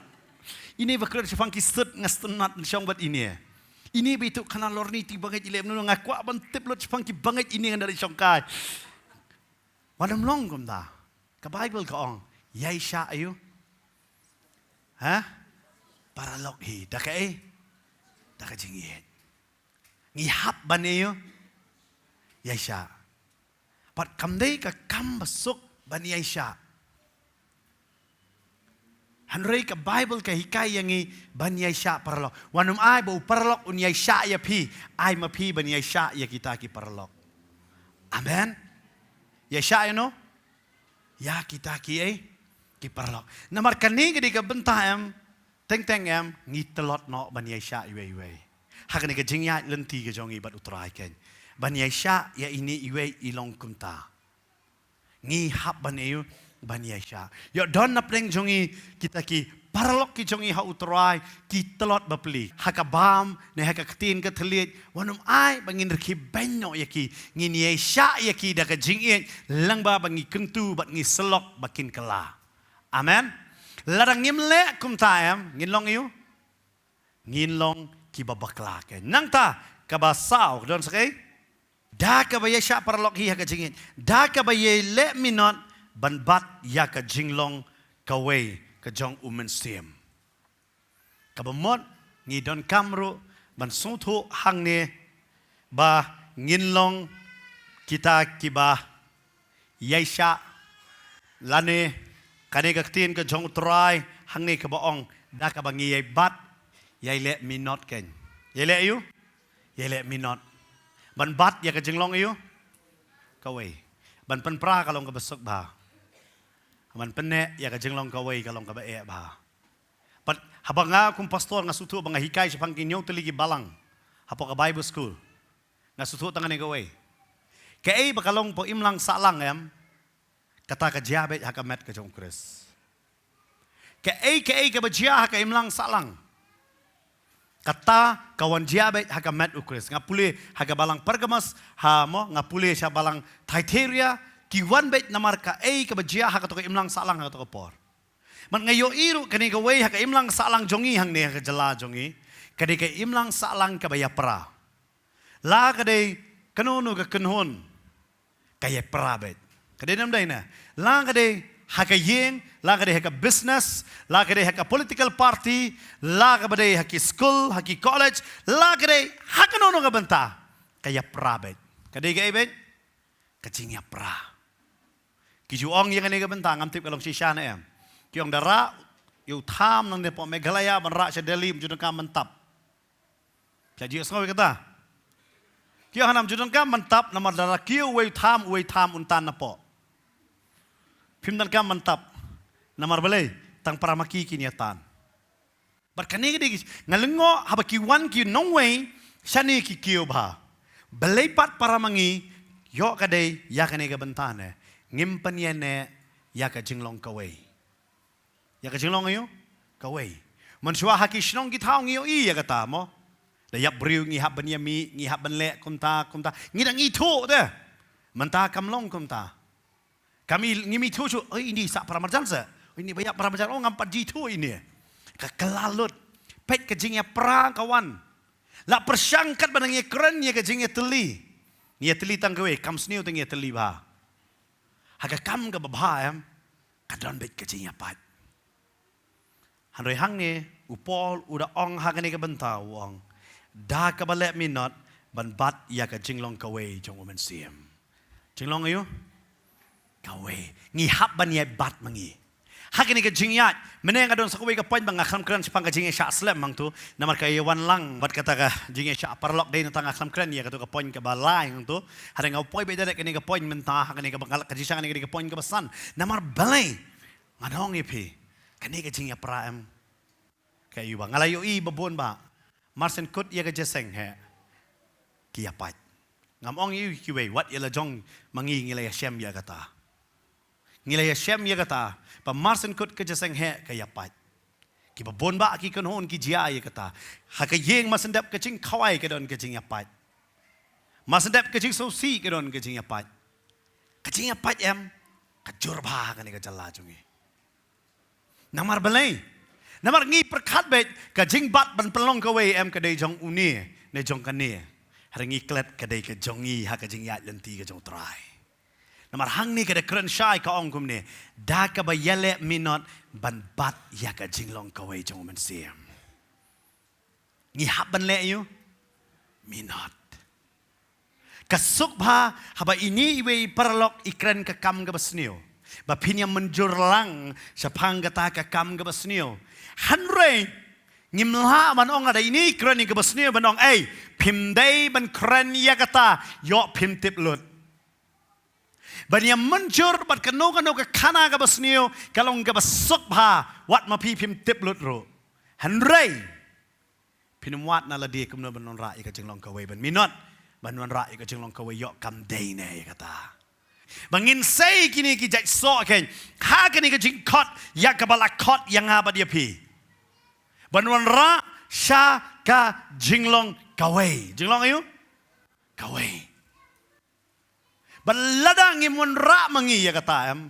Ine ba kren shaphang ki suit, nga sngewtynnat shong bad ine. Ine ba ïathuh khana lorni, te bangeit i leh mano, nga kwah ban tip lut shaphang ki bangeit, ine ngan da ïashongkai. Wat nym long kumta. Ka Bible ka ong, ïaishah aïu? Ha? Paralok hi, da kaei? Da ka jingïeit. Ngi hap ban ïa, ïaishah. Bad kam dei ka kam basuk ban ïaishah. Hynrei ka Bible ka hikai ïa ngi ban ïaishah paralok. Wat nym ai ba u paralok un ïaishah ïa phi, ai ma phi ban ïaishah ïa kita ki paralok. Amen. Ïaishah ïa no? Ïa kita kiei? Ki paralok. Namar kane ka dei ka bynta em, teng teng em, ngi tlot noh ban ïaishah iwei iwei. Ha kane ka jingïaid lynti ka jong ngi bad U Trai keiñ. Ban ïaishah ïa ine iwei i long kumta. Ngi hap ban ïa, ban ïaishah. Ïoh don napdeng jong ngi kita ki paralok ki jong ngi ha U Trai, ki tlot bapli. Ha ka bam, ne ha ka ktien ka thylliej, wat nym ai ba ngin rkhie beiñ noh ïa ki, ngin ïaishah ïa ki da ka jingïeit, lyngba ba ngi kyntu bad ngi syllok ba kin kylla. Amen. Lada ngim leh kumta em, ngin long aïu? Ngin long kiba bakla keiñ. Nangta, kaba saw, don sa kaei? Da kaba ïaishah paralok hi ha ka jingïeit. Da kaba ïaleh minot ban bat ïa ka jinglong kawei ka jong u Mynsiem. Kaba mut ngi donkam ruh ban sngewthuh hangne ba ngin long kita kiba ïaishah, lane kane ka ktien ka jong u Trai hangne kaba ong da kaba ngi ïai bat, ïai leh minot kein. Ïai leh ïu? Ïai leh minot. Ban bat ïa ka jinglong ïu? Kawei. Ban pynpra ka long kaba suk bha. Ban pynneh ïa ka jinglong kawei ka long kaba eh bha. Pat haba nga kum pastor nga sngewthuh ba nga hikai shaphang ki hynñiew tylli ki balang hapoh ka Bible school. Nga sngewthuh tang kane kawei. Kaei ba ka long hapoh imlang sahlang em? Kata ka jia beit ha ka met ka jong u Khrist. Kaei kaei kaba jia ha ka imlang sahlang, kata ka wan jia beit ha ka met u Khrist. Nga pule ha ka balang Pergamos, ha mo, nga pule sha balang Thyatira, ki wan beit namar kaei kaba jia ha kato ka imlang sahlang ha kato ka por. Bad nga ïohi ruh kane kawei ha ka imlang sahlang jong ngi hangne ha ka jylla jong ngi, ka dei ka imlang sahlang kaba ïapra. La ka dei kano kano ka kynhun, ka ïapra beit. Ka dei ne ym dei ne? La ka dei ha ka ïing, la ka dei ha ka business, la ka dei ha ka political party, la kaba dei ha ki school, ha ki college, la ka dei ha kano kano ka bynta, ka ïapra beit. Ka dei kaei beit? Ka jingïapra. Ki ju ong ïa kane ka bynta, ngam tip ka long shisha ne em. Ki ong da rah ïa u tham nangne hapoh Meghalaya ban rah sha Delhi, ym ju donkam ban tap. Phi ju sngew ïa kata? Ki ong hangne ym ju donkam ban tap namar da rah kiew uwei u tham, uwei u tham un tan napoh. Phim donkam ban tap. Namar balei? Tang para ma ki kin ïa tan. Bad kane ka dei, nga lyngngoh haba ki wan ki nongwei shane ki kiew bha. Balei pat para ma ngi, ïoh ka dei ïa kane ka bynta ne ngim pynïaneh ïa ka jinglong kawei? Ïa ka jinglong ïu kawei. Mynshuwa ha ki shnong ki thaw ngi ïohi ïa kata mo. Da ïap briew ngi hap ban ïamih, ngi hap ban leh kumta kumta. Ngi dang ithuh te. Mynta kam long kumta. Kam i, ngim ithuh shuh, oi, ine sah para marjan seh. Oi, ine ba ïap para marjan, oh, ngam pat ju ithuh ine. Ka kylla lut. Peit ka jingïapra ka wan. La pyrshang katba nang ïakren ïa ka jingïatylli. Ngi ïatylli tang kawei, kam sniew te ngi ïatylli bha. Ha ka kam kaba bha em, ka don beit ka jingïapait. Hynrei hangne u Paul u da ong ha kane ka bynta, u ong da kaba leh minot ban bat ïa ka jinglong kawei jong u Mynsiem. Jinglong ïu kawei. Ngi hap ban ïai bat ma ngi. Ha kane ka jingïaid, mynne nga don sa kawei ka point ba nga khlem kren shaphang ka jingïashah slem hangto, namar ka ïawan lang bad kata ka jingïashah paralok, dei nangta nga khlem kren ïa kato ka point kaba lai hangto. Hynrei nga poi beit direct kane ka point mynta, ha kane kaba nga la ka jingshisha, kane ka point kaba san. Namar balei? Nga ong ïa phi, kane ka jingïapra em, ka ïu ba nga la ïohi ba bun ba mar shen kut ïa ka jingïaseng heh, ki ïapait. Ngam ong ïa kiwei, wat ïa la jong ma ngi, ngi la ïashem ïa kata. Ngi la ïashem ïa kata ba mar shen kut ka jingïaseng heh ka ïapait. Kiba bun ba ki kynhun ki jia ïa kata. Ha ka ïing mar shen dep ka jingkhawai ka don ka jingïapait. Mar shen dep ka jingsngewsih ka don ka jingïapait. Ka jingïapait em, ka jur bha ha kane ka jylla jong ngi. Namar balei? Namar ngi pyrkhat beit ka jingbat ban pynlong kawei em ka dei jong une ne jong kane. Hynrei ngi klet ka dei ka jong ngi ha ka jingïaid lynti ka jong u Trai. Namar hangne ka da kren shai, ka ong kumne, da kaba ïaleh minot ban bat ïa ka jinglong kawei jong u Mynsiem. Ngi hap ban leh ïu minot. Ka suk bha haba ine iwei i paralok i kren ka kam kaba sniew, ba phin ïa mynjur lang shaphang kata ka kam kaba sniew. Hynrei ngim lah ban ong lada ine i kren ïa kaba sniew ban ong, ei, phim dei ban kren ïa kata, ïoh phim tip lut. Ban ïa mynjur bad kano kano ka khana kaba sniew ka long kaba suk bha, wat ma phi phim tip lut ruh. Hynrei phin ym wad na lade kumno ban wanrah ïa ka jinglong kawei, ban minot ban wanrah ïa ka jinglong kawei, ïoh kam dei ne ïa kata. Ba ngin sei kine ki jait soh kein ha kane ka jingkhot ïa kaba la khot ïa nga bad ïa phi, ban wanrah sha ka jinglong kawei. Jinglong ïu kawei. Bad lada ngim wanrah ma ngi ïa kata em,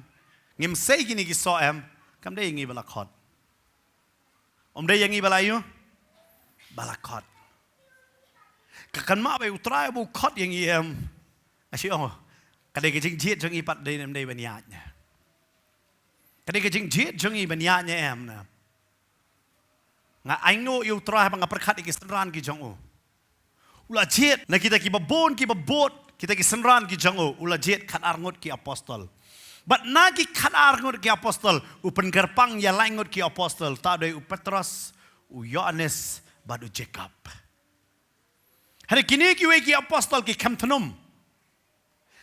ngim sei kine ki soh em, kam dei ïa ngi ba la khot. Ym dei ïa ngi ba la ïu, ba la khot. Ka kynmaw ba u Trai ba u khot ïa ngi em, nga shu ong, ka dei ka jingjied jong ngi pat, dei ne ym dei ban ïaid ne. Ka dei ka jingjied jong ngi ban ïaid ne em na. Nga ainguh ïa u Trai ba nga pyrkhat ïa ki synran ki jong u. U la jied na kita kiba bun kiba bud, kita ki synran ki jong u. U la jied khatar ngut ki apostol. Bad na ki khatar ngut ki apostol, u pynkyrpang ïa lai ngut ki apostol, ta dei u Petros, u Ïoannis bad u Jakob. Hynrei kine kiwei ki apostol ki khlem thnum.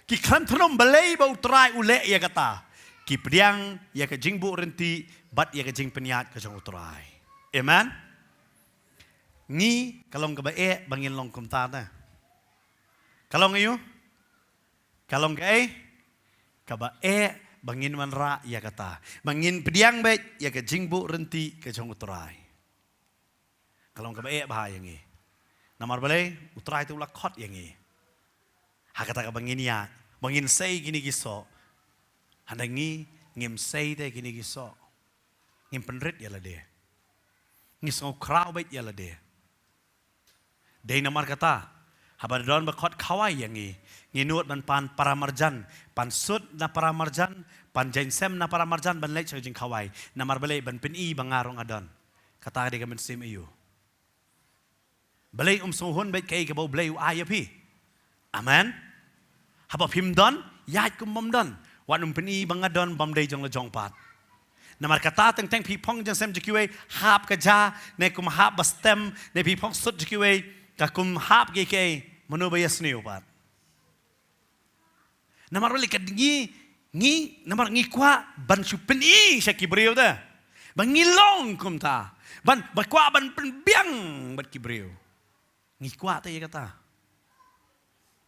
Ki khlem thnum balei ba u Trai u leh ïa kata. Ki pdiang ïa ka jingbuh rynti bad ïa ka jingpynïaid ka jong u Trai. Amen. Ngi ka long kaba eh ba ngin long kumta te. Ka long aïu? Ka long kaei? Kaba eh ba ngin wanrah ïa kata. Ba ngin pdiang beit ïa ka jingbuh rynti ka jong u Trai. Ka long kaba eh bha ïa ngi. Namar balei, u Trai te u la khot ïa ngi. Ha kata kaba ngin ïaid, ba ngin sei kine ki soh. Hynrei ngi, ngim sei te kine ki soh. Ngim pynrit ïa lade. Ngi sngew khraw beit ïa lade. Dei namar kata, haba don ba khot khawai ïa ngi, ngi nud ban pan paramarjan, pan sut na paramarjan, pan jaiñsem na paramarjan ban leit sha ka jingkhawai. Namar balei, ban pyni ba nga ruh nga don. Kata ka dei ka mynsiem aïu? Balei um sngewhun beit kaei kaba u Blei u ai ïa phi? Amen. Haba phim don, ïaid kum bym don. Wat nym pyni ba nga don bym dei jong la jong pat. Namar kata teng teng phi phong jaiñsem jong kiwei, hap ka ja, ne kum hap ba stem, ne phi phong sut jong kiwei, ka kum hap kiei kiei, mano ba ïasniew pat. Namar balei ka ngi, ngi, namar ngi kwah ban shu pyni sha ki briew te. Ba ngi long kumta. Ban, ba kwah ban pynbiang bad ki briew. Ngi kwah te ïa kata.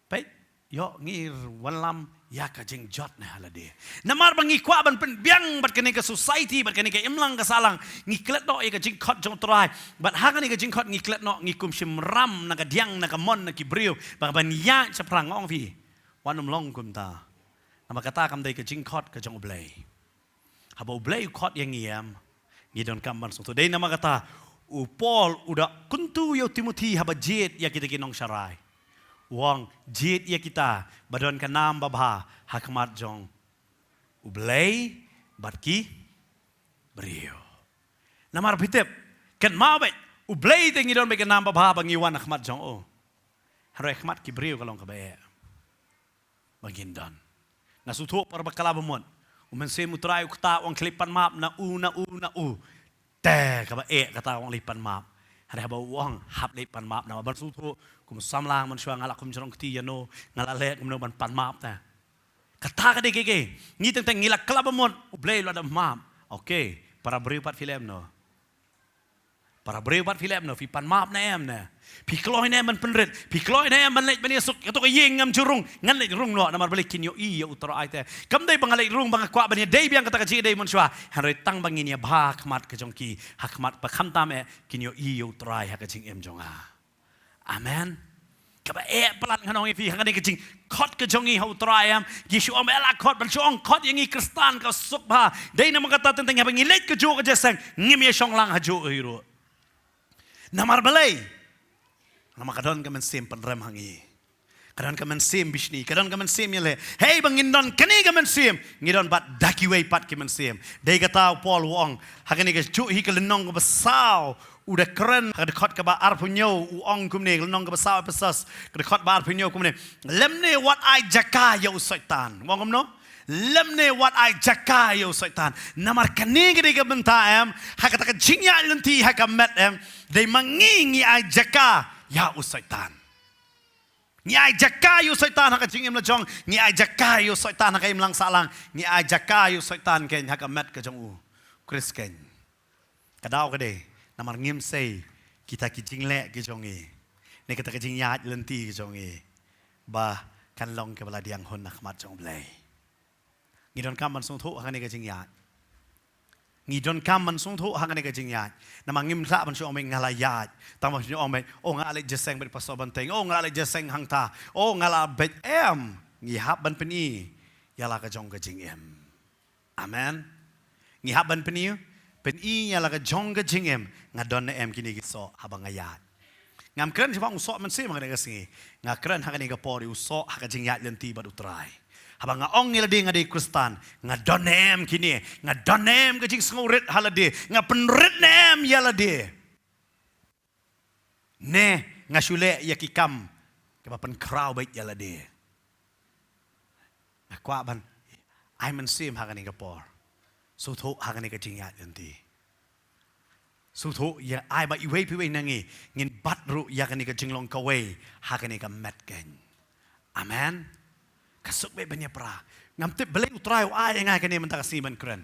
Peit, ïoh ngi wanlam ïa ka jingjot ne ha lade. Namar ba ngi kwah ban pynbiang bad kane ka society, bad kane ka imlang ka sahlang, ngi klet noh ïa ka jingkhot jong u Trai. Bad ha kane ka jingkhot ngi klet noh, ngi kum shim ram na ka diang, na ka mon, na ki briew. Ba ban ïaid shaphrang, nga ong phi. Wat nym long kumta. Namar kata kam dei ka jingkhot ka jong u Blei. Haba u Blei u khot ïa ngi em, ngi donkam ban sngewthuh. Dei namar kata u Paul u da kyntu ïa u Timothi haba jied ïa kita ki nongsharai. U ong jied ïa kita ba don ka nam babha ha khmat jong u Blei bad ki briew. Namar phi tip, kynmaw beit, u Blei te ngi don beit ka nam babha ba ngi wan ha khmat jong u. Hynrei ha khmat ki briew ka long kaba eh ba ngin don. Nga sngewthuh por ba kala ba mut, u Mynsiem u Trai u kata u ong khie leit pan map na u, na u, na u. Te kaba eh kata u ong leit pan map. Hynrei haba u ong hap leit pan map, namar ban sngewthuh kum samla mynshuwa nga la kum jrong kti ïano, nga la leh kumno ban pan map te. Kata ka dei kiei kiei. Ngi teng teng ngi la kala ba mut, u Blei u la da map. Okay, para briew pat phi leh kumno? Para briew pat phi leh kumno, phi pan map ne em ne? Phi kloi ne em ban pynrit? Phi kloi ne em ban leit ban ïasuk? Kato ka ïing ngam ju rung, ngan leit rung noh, namar balei kin ïohi ïa u Trai te. Kam dei ba nga leit rung ba nga kwah ban ïadei biang kata ka jingïadei mynshuwa. Hynrei tang ba ngin ïa bha ha khmat ka jong ki, ha khmat ba khamtam eh kin ïohi ïa u Trai ha ka jingim jong nga. Amen. Kaba eh palat ngan ong ïa phi, ha kane ka jingkhot ka jong ngi ha u Trai em. Ki shu ong ba la khot, ban shu ong khot ïa ngi Khristan ka suk bha. Dei namar kata teng teng haba ngi leit kajuh ka jingïaseng, ngim ïa shong lang hajuh hi ruh. Namar balei? Namar ka don ka mynsiem pynrem ha ngi. Ka don ka mynsiem bishni, ka don ka mynsiem ïaleh. Hei ba ngin don kane ka mynsiem, ngi don bad da kiwei pat ki mynsiem. Dei kata u Paul u ong ha kane kajuh hi ka lynnong kaba saw, u da kren ha ka dkhot kaba arphew hynñiew, u ong kumne, lynnong kaba saw Ephesos, ka dkhot ba arphew hynñiew kumne. Lymne wat ai jaka ïa u Soitan. U ong kumno? Lymne wat ai jaka ïa u Soitan. Namar kane ka dei ka bynta em, ha kata ka jingïaid lynti ha ka met em, dei ma ngi ngi ai jaka ïa u Soitan. Ngi ai jaka ïa u Soitan ha ka jingim la jong, ngi ai jaka ïa u Soitan ha ka imlang sahlang, ngi ai jaka ïa u Soitan keiñ ha ka met ka jong u Khrist keiñ. Ka daw ka dei, namar ngim sei kita ki jingleh ki jong ngi, ne kita ki jingïaid lynti ki jong ngi, ba kan long kiba la diang hun ha khmat jong u Blei. Ngi donkam ban sngewthuh ha kane ka jingïaid. Ngi donkam ban sngewthuh ha kane ka jingïaid. Namar ngim lah ban shu ong beit nga la ïaid. Tang ban shu ong beit, oh nga la leit jingïaseng bad Pastor Banteng. Oh nga la leit jingïaseng hangta. Oh nga la beit em. Ngi hap ban pyni ïa la ka jong ka jingim. Amen. Ngi hap ban pyni, pyni ïa la ka jong ka jingim, nga don ne em kine ki soh haba nga ïaid. Ngam kren shaphang u soh mynsiem ha kane ka sngi. Nga kren ha kane ka por ïa u soh ha ka jingïaid lynti bad u Trai. Haba nga ong ïa lade nga dei Khristan, nga don ne em kine, nga don ne em ka jingsngewrit ha lade, nga pynrit ne em ïa lade, ne nga shu leh ïa ki kam kiba pynkhraw beit ïa lade. Nga kwah ban ai mynsiem ha kane ka por. Sngewthuh ha kane ka jingïaid lynti. Sngewthuh ïa, ai ba iwei pa iwei na ngi ngin bat ruh ïa kane ka jinglong kawei ha kane ka met keiñ. Amen. Ka suk beit ban ïapra. Ngam tip balei U Trai u ai ïa nga kane mynta ka sngi ban kren.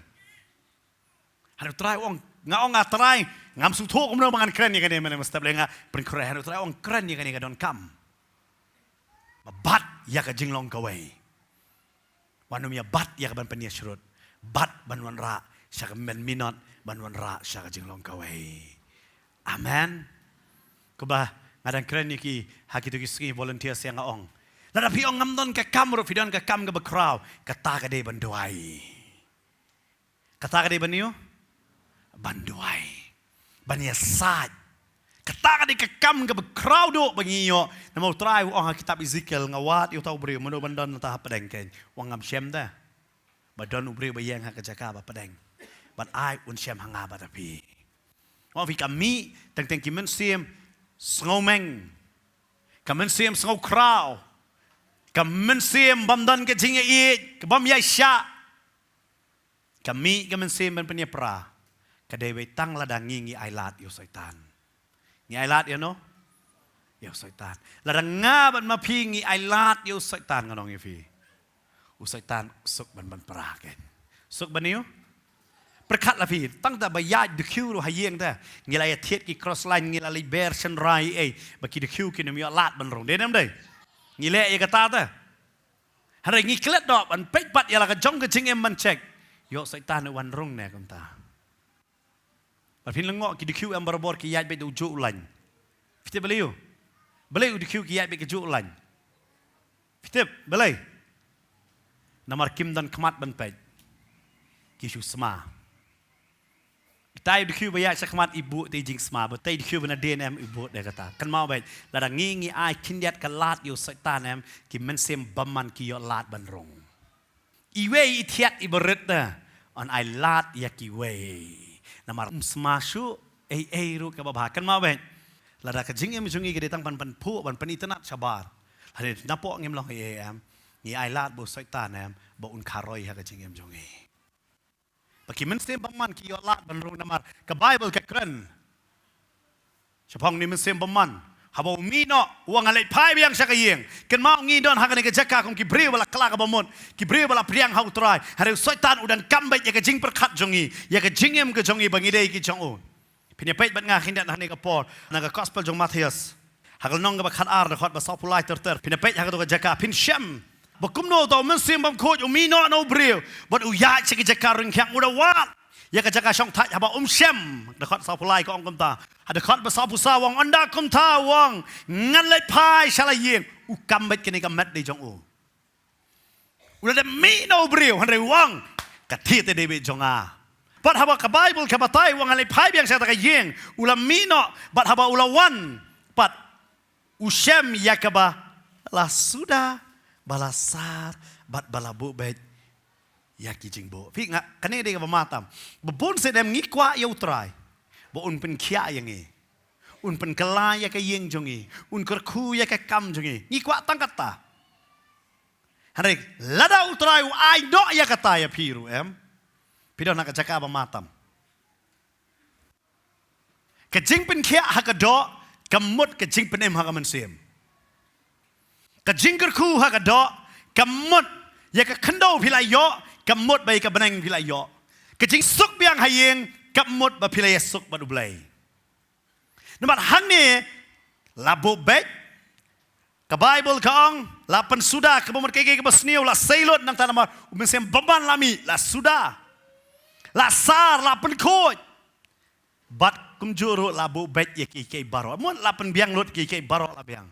Hynrei U Trai u ong, nga ong, ah Trai, ngam sngewthuh kumno ba ngan kren ïa kane mynne mynstep, lei nga pynkhreh. Hynrei U Trai u ong kren ïa kane ka donkam. Ba bat ïa ka jinglong kawei. Wat nym ïa bat ïa ka ban pynïasyrut. Bat ban wanrah sha ka mynminot, ban wanrah sha ka jinglong kawei. Amen. Kumba nga dang kren ïa ki ha kito ki sngi, volunteers ïa nga ong, lada phi ong ngam don ka kam ruh, phi don ka kam kaba khraw, kata ka dei ban duwai. Kata ka dei ban ïoh, ban duwai, ban ïasaid. Kata ka dei ka kam kaba khraw duh ba ngi ïoh. Namar U Trai u ong ha kitab Ezekiel, nga wad ïa uta u briew, mano ban don nangta hapdeng keiñ. U ong ngam shem te ba don u briew ba ïeng ha ka jaka ba pdeng, bad ai un shem ha nga bad ha phi. U ong phi, ka mih teng teng ki mynsiem sngewmeng, ka mynsiem sngewkhraw, ka mynsiem bym don ka jingïaieit, ka bym ïaishah. Ka mih ka mynsiem ban pynïapra ka dei beit tang lada ngi ngi ailad ïa u Soitan. Ngi ailad ïa no? Ïa u Soitan. Lada nga bad ma phi ngi ailad ïa u Soitan, ngan ong ïa phi, u Soitan suk ban ban pra keiñ. Suk ban ïoh. Pyrkhat la phi, tang da ba ïaid dkhiew ruh ha ïing te, ngi la ïa thied ki cross line, ngi la leit ber shynrai ei, ba ki dkhiew kin ym ïoh lad ban rung. Dei ne ym dei? Ngi leh ïa kata te. Hynrei ngi klet noh ban peit pat ïa la ka jong ka jingim ban check, ïoh Soitan u wan rung ne kumta. Bad phin lyngngoh ki dkhiew em barabor ki ïaid beit da u juh u lain. Phi tip balei u? Balei u dkhiew ki ïaid beit ka juh u lain? Phi tip balei? Namar kim don khmat ban peit. Ki shu sma. Itai u dkhiew ba ïaid sha khmat i buh te i jingsma, ba itai u dkhiew ba na dien em i buh de kata. Kynmaw beit, lada ngi ngi ai khyndiat ka lad ïa u Soitan em, ki mynsiem bymman ki ïoh lad ban rung. Iwei i thiat i barit te, yn ailad ïa kiwei. Namar ym sma shuh ei ei ruh kaba bha. Kynmaw beit, lada ka jingim jong ngi ka dei tang ban pynphuh, ban pynitynnad shabar, lada napoh ngim long ei ei em, ngi ailad ba u Soitan em ba un kharoi ha ka jingim jong ngi. Ba ki mynsiem bymman ki ïoh lad ban rung namar ka Baibl ka kren shaphang une u mynsiem bymman. Haba u mih noh, u ong ngan leit phai biang sha ka ïing. Kynmaw ngi don ha kane ka jaka kum ki briew ba la kylla kaba mut, ki briew ba la pdiang ha u Trai. Hynrei u Soitan u dang kam beit ïa ka jingpyrkhat jong ngi, ïa ka jingim ka jong ngi ba ngi dei ki jong u. Phin ïa peit bad nga khyndiat ha kane ka por na ka Gospel jong u Mathaios, ha ka lynnong kaba khatar, dkhot ba sawphew lai ter ter. Phin ïa peit ha kato ka jaka, phin shem ba kumno uta u mynsiem bymkhuid u mih noh na u briew bad u ïaid sha ki jaka ryngiang, u da wad ïa ka jaka shongthait haba um shem. Dkhot sawphew lai ka ong kumta. Ha dkhot ba sawphew saw u ong, ynda kumta u ong ngan leit phai sha la ïing. U kam beit kane ka met dei jong u. U la dep mih na u briew, hynrei u ong, ka thied te dei beit jong nga. Pat haba ka Baibl ka batai u ong ngan leit phai biang sha kata ka ïing, u la mih noh, bad haba u la wan pat, u shem ïa kaba la suda, ba la sar, bad ba la buh beit ïa ki jingbuh. Phi, nga, kane dei kaba ma tam. Ba bun sien em ngi kwah ïa u Trai ba un pynkhiah ïa ngi, un pynkylla ïa ka ïing jong ngi, un kyrkhu ïa ka kam jong ngi. Ngi kwah tang kata. Hynrei lada u Trai u ai noh ïa kata ïa phi ruh em, phi don ha ka jaka ba ma tam. Ka jingpynkhiah ha ka doh ka mut ka jingpynim ha ka mynsiem. Ka jingkyrkhu ha ka doh ka mut ïa ka khyndew phi la ïoh, ka mut ba ïa ka bneng phi la ïoh. Ka jingsuk biang ha ïing ka mut ba phi la ïasuk bad U Blei. Namar hangne la buh beit, ka Baibl ka ong, la pynsuda, kaba mut kaei kaei kaba sniew, la sei lut, nangta namar u mynsiem bymman la mih, la suda, la sar, la pynkhuid. Bad kumjuh ruh la buh beit ïa kiei kiei baroh. Mut la pynbiang lut kiei kiei baroh la biang.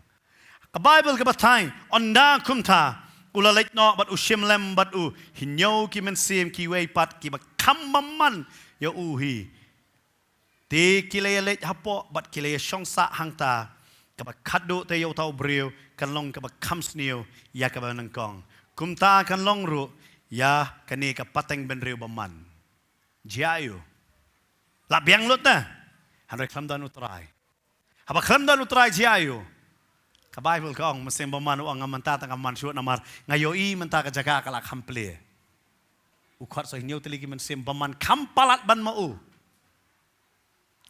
Ka Baibl ka batai, ynda kumta u la leit noh bad u shim lem bad u hynñiew ki mynsiem kiwei pat kiba kham bymman ïa u hi. Te ki la ïaleit hapoh bad ki la ïashong sah hangta. Kaba khatduh te ïa uta u briew kan long kaba kham sniew ïa kaba nyngkong. Kumta kan long ruh ïa kane ka pateng bynriew bymman. Jia ïa u. La biang lut na. Hynrei khlem don u Trai. Haba khlem don u Trai jia ïa u. Ka Baibl ka ong, mynsiem bymman u ong, nga mynta tang ka man shuh namar nga ïohi mynta ka jaka ka la kham plie. U khot sa hynñiew tylli ki mynsiem bymman kham palat ban ma u.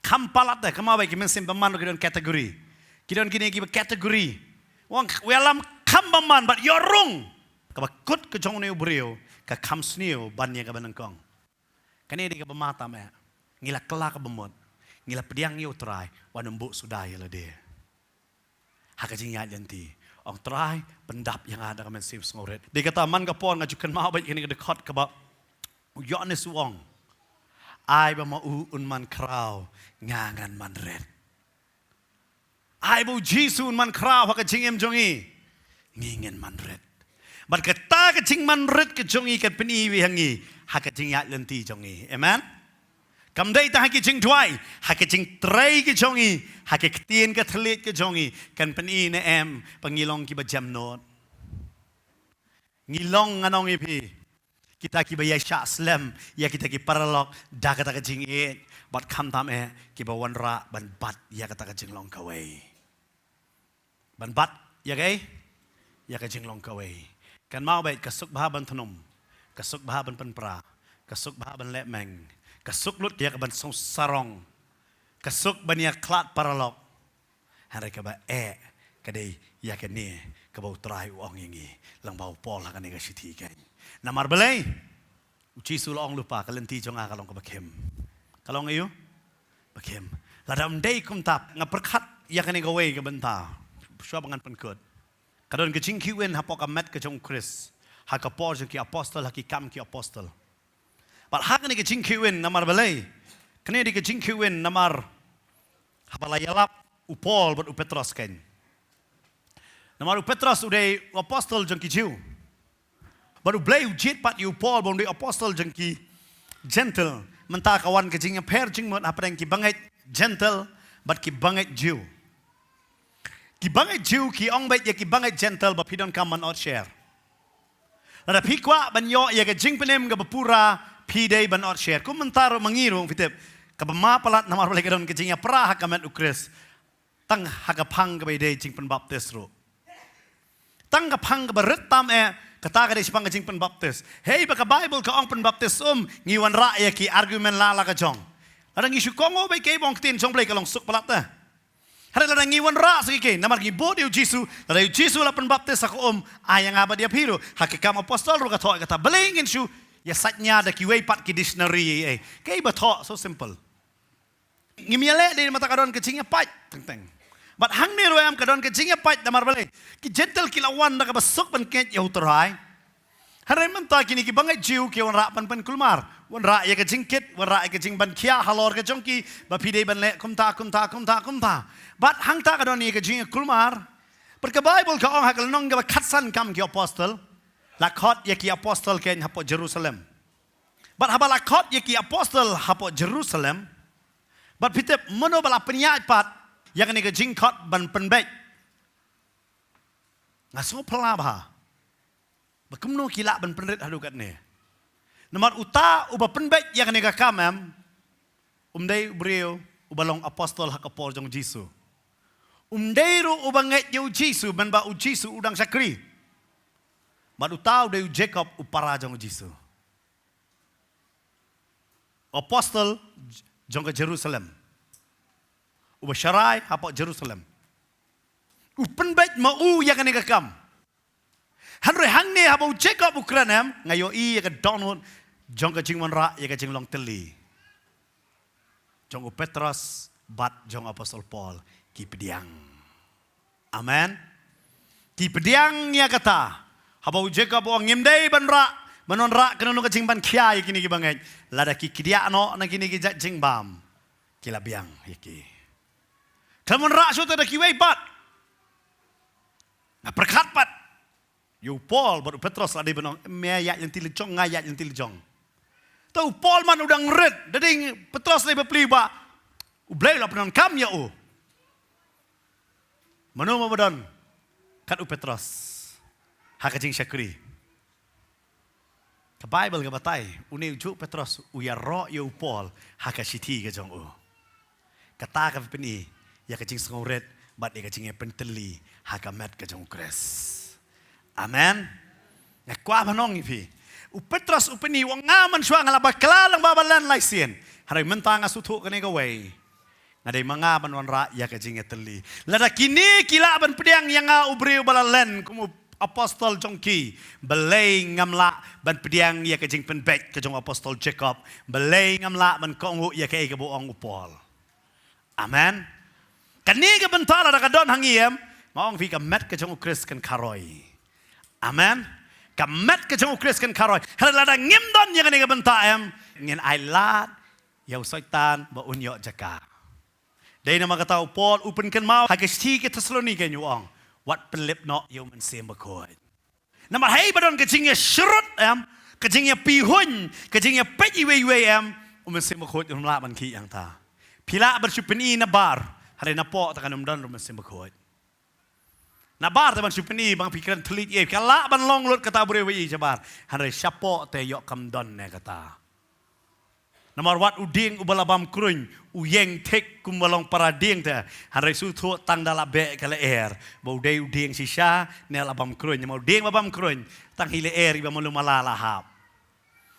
Kham palat de, kynmaw bha, ki mynsiem bymman ki don category. Ki don kine kiba category. U ong, u ïalam kham bymman bad ïoh rung. Kaba kut ka jong une u briew ka kham sniew ban ïa kaba nyngkong. Kane dei kaba ma tam eh. Ngi la kylla kaba mut. Ngi la pdiang ïa u Trai, wat nym buh suda ïa lade. Ha ka jingïaid lynti. Ong, Trai, pyndap ïa nga da ka mynsiem sngewrit. Dei kata, man ka por nga ju kynmaw bha ïa kane ka dkhot kaba u Ïoannis u ong, ai ba ma u un man khraw, nga ngan man rit. Ai ba u Jisu un man khraw ha ka jingim jong ngi, ngi ngin man rit. Bad kata ka jingman rit ka jong ngi kan pyni ïa ngi ha ka jingïaid lynti jong ngi. Amen. Kam dei tang ha ki jingduwai, ha ki jingtrei ki jong ngi, ha ki ktien ka thylliej ka jong ngi, kan pyni ne em ba ngi long kiba jemnud. Ngi long, ngan ong ïa phi, kita kiba ïaishah slem ïa kita ki paralok da kata ka jingïeit, bad khamtam eh kiba wanrah ban bat ïa kata ka jinglong kawei. Ban bat ïa kaei? Ïa ka jinglong kawei. Kynmaw bha, ka suk bha ban thnum, ka suk bha ban pynpra, ka suk bha ban leh meng, ka suk lut ïa ka ban sngewsarong, ka suk ban ïa khlad paralok. Hynrei kaba eh ka dei ïa kane kaba u Trai u ong ïa ngi lyngba u Paul ha kane ka shithi kein. Namar balei? U Jisu u la ong lypa, ka lynti jong nga ka long kaba khim. Ka long aïu? Ba khim. Lada ym dei kumta, nga pyrkhat ïa kane kawei ka bynta. Shuwa ba ngan pynkut. Ka don ka jingkhih win hapoh ka met ka jong u Khrist. Ha ka por jong ki apostol, ha ki Kam ki Apostol. Bad ha kane ka jingkhih win namar balei? Kane dei ka jingkhih win namar haba la ïalap u Paul bad u Petros kein. Namar u Petros u dei u apostol jong ki Jiw. Bad U Blei u jied pat ïa u Paul ba un dei apostol jong ki Jentil. Mynta ka wan ka jingïapher jingmut hapdeng ki bangeit Jentil bad ki bangeit Jiw. Ki bangeit Jiw ki ong beit ïa ki bangeit Jentil ba phi donkam ban ot sher. Lada phi kwah ban ïoh ïa ka jingpynim kaba pura, phi dei ban ot sher. Kum mynta ruh ma ngi ruh, phi tip, kaba ma palat namar balei ka don ka jingïapra ha ka met u Khrist. Tang ha ka phang kaba ïadei jingpynbaptis ruh. Tang ka phang kaba rit tam eh, kata ka dei shaphang ka jingpynbaptis. Hei, ba ka Baibl ka ong pynbaptis um, ngi wanrah ïa ki argument la la ka jong. Lada ngi shu kohnguh beit kaei ba ong ktien jong Blei, ka long suk palat te. Hynrei lada ngi wanrah sa kiei kiei, namar ngi bud ïa u Jisu, lada ïa u Jisu la pynbaptis ha ka um, ai ïa nga bad ïa phi ruh, ha ki Kam Apostol ruh ka thoh kata, balei ngin shu ïa sait nia da kiwei pat ki dictionary ei ei. Kaei ba thoh, so simple. Ngim ïaleh dei namar ta ka don ka jingïapait teng teng. Bad hangne ruh em ka don ka jingïapait namar balei? Ki Jentil ki la wan da kaba suk ban kynjah ïa u Trai. Hynrei mynta kine ki bangeit Jiw ki wanrah ban pynkulmar, wanrah ïa ka jingkit, wanrah ïa ka jingban khia halor ka jong ki, ba phi dei ban leh kumta, kumta, kumta, kumta. Bad hangta ka don ïa ka jingkulmar. Bad ka Baibl ka ong ha ka lynnong kaba khatsan Kam ki Apostol, la khot ïa ki apostol kein hapoh Jerusalem. Bad haba la khot ïa ki apostol hapoh Jerusalem, bad phi tip mano ba la pynïaid pat ïa kane ka jingkhot ban pynbeit? Nga sngewphylla bha. Ba kumno ki lah ban pynrit haduh katne? Namar uta uba pynbeit ïa kane ka kam em, um dei u briew uba long apostol ha ka por jong u Jisu. Um dei ruh uba ngeit ïa u Jisu, mynba u Jisu u dang shakri. Bad uta u dei u Jakob u para jong u Jisu. Apostol jong ka Jerusalem. Uba sharai hapoh Jerusalem. U pynbeit ma u ïa kane ka kam. Hynrei hangne haba u Jakob u kren em, nga ïohi ïa ka dohnud jong ka jingwanrah ïa ka jinglong tylli jong u Petros bad jong u Apostol Paul ki pdiang. Amen. Ki pdiang ïa kata. Haba u Jakob u ong ngim dei ban rah, ban wanrah kano kano ka jingban khia ïa kine ki bangeit. Lada ki kdiah noh na kine ki jait jingbam, ki la biang ïa ki. Khlem wanrah shuh te da kiwei pat. Nga pyrkhat pat ïa u Paul bad u Petros la dei ban ong, me ïaid lynti la jong, nga ïaid lynti la jong. Te u Paul man u dang rit, da dei Petros dei bapli ba U Blei u la pyndonkam ïa u. Mano mo ba don kat u Petros ha ka jingshakri? Ka Baibl ka batai, une u juh Petros u ïaroh ïa u Paul ha ka shithi ka jong u. Kata ka pyni ïa ka jingsngewrit bad ïa ka jingïapyntylli ha ka met ka jong u Khrist. Amen. Nga kwah ban ong ïa phi, u Petros u pyni, u ong, nga mynshuwa nga la bakla lang ba balen lai sien, hynrei mynta nga sngewthuh kane kawei. Nga dei ma nga ban wanrah ïa ka jingïatylli. Lada kine ki lah ban pdiang ïa nga u briew ba la len kum u apostol jong ki, balei ngam lah ban pdiang ïa ka jingpynbeit ka jong u apostol Jacob? Balei ngam lah ban kohnguh ïa kaei kaba ong u Paul? Amen. Kane ka bynta lada ka don ha ngi em, nga ong phi, ka met ka jong u Khrist kan kharoi. Amen. Ka met ka jong u Khrist kan kharoi. Hynrei lada ngim don ïa kane ka bynta em, ngin ai lad ïa u Soitan ba un ïoh jaka. Dei namar kata u Paul u pynkynmaw ha ka shithi ki Thessalonika, u ong, wat pynlip noh ïa u Mynsiem Bakhuid. Namar hei ba don ka jingïashrut em, ka jingïapihuiñ, ka jingïapeit iwei iwei em, u Mynsiem Bakhuid um lah ban khih hangta. Phi lah ban shu pyni na bar, hynrei na poh te kan ym don u Mynsiem Bakhuid. Na bar te ban shu pyni, ban phi kren thylliej, eh, ka lah ban long lut kata u briew ba ïeit shabar, hynrei shapoh te ïoh kam don ne kata. Namar wat u dieng uba la bam kruiñ, u ïeng thik kumba long para dieng te, hynrei sngewthuh tang da la beh ka lyer ba u dei u dieng shisha ne la bam kruiñ. Namar u dieng ba bam kruiñ, tang hi lyer iba malu mala la hap.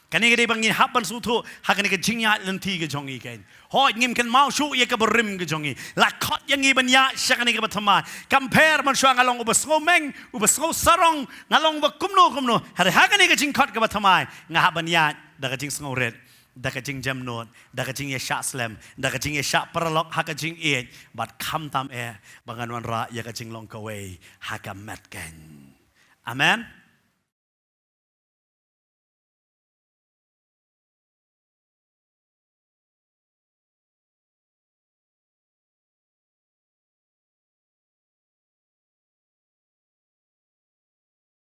Kane ka dei ba ngin hap ban sngewthuh ha kane ka jingïaid lynti ka jong ngi keiñ. Hooid, ngim kynmaw shuh ïa ka barim ka jong ngi. La khot ïa ngi ban ïaid sha kane kaba thymmai. Kam pher mynshuwa nga long uba sngewmeng, uba sngewsarong, nga long uba kumno kumno, hynrei ha kane ka jingkhot kaba thymmai nga hap ban ïaid da ka jingsngewrit, da ka jingjemnud, da ka jingïashah slem, da ka jingïashah paralok ha ka jingïeit, bad khamtam eh ba ngan wanrah ïa ka jinglong kawei ha ka met keiñ. Amen.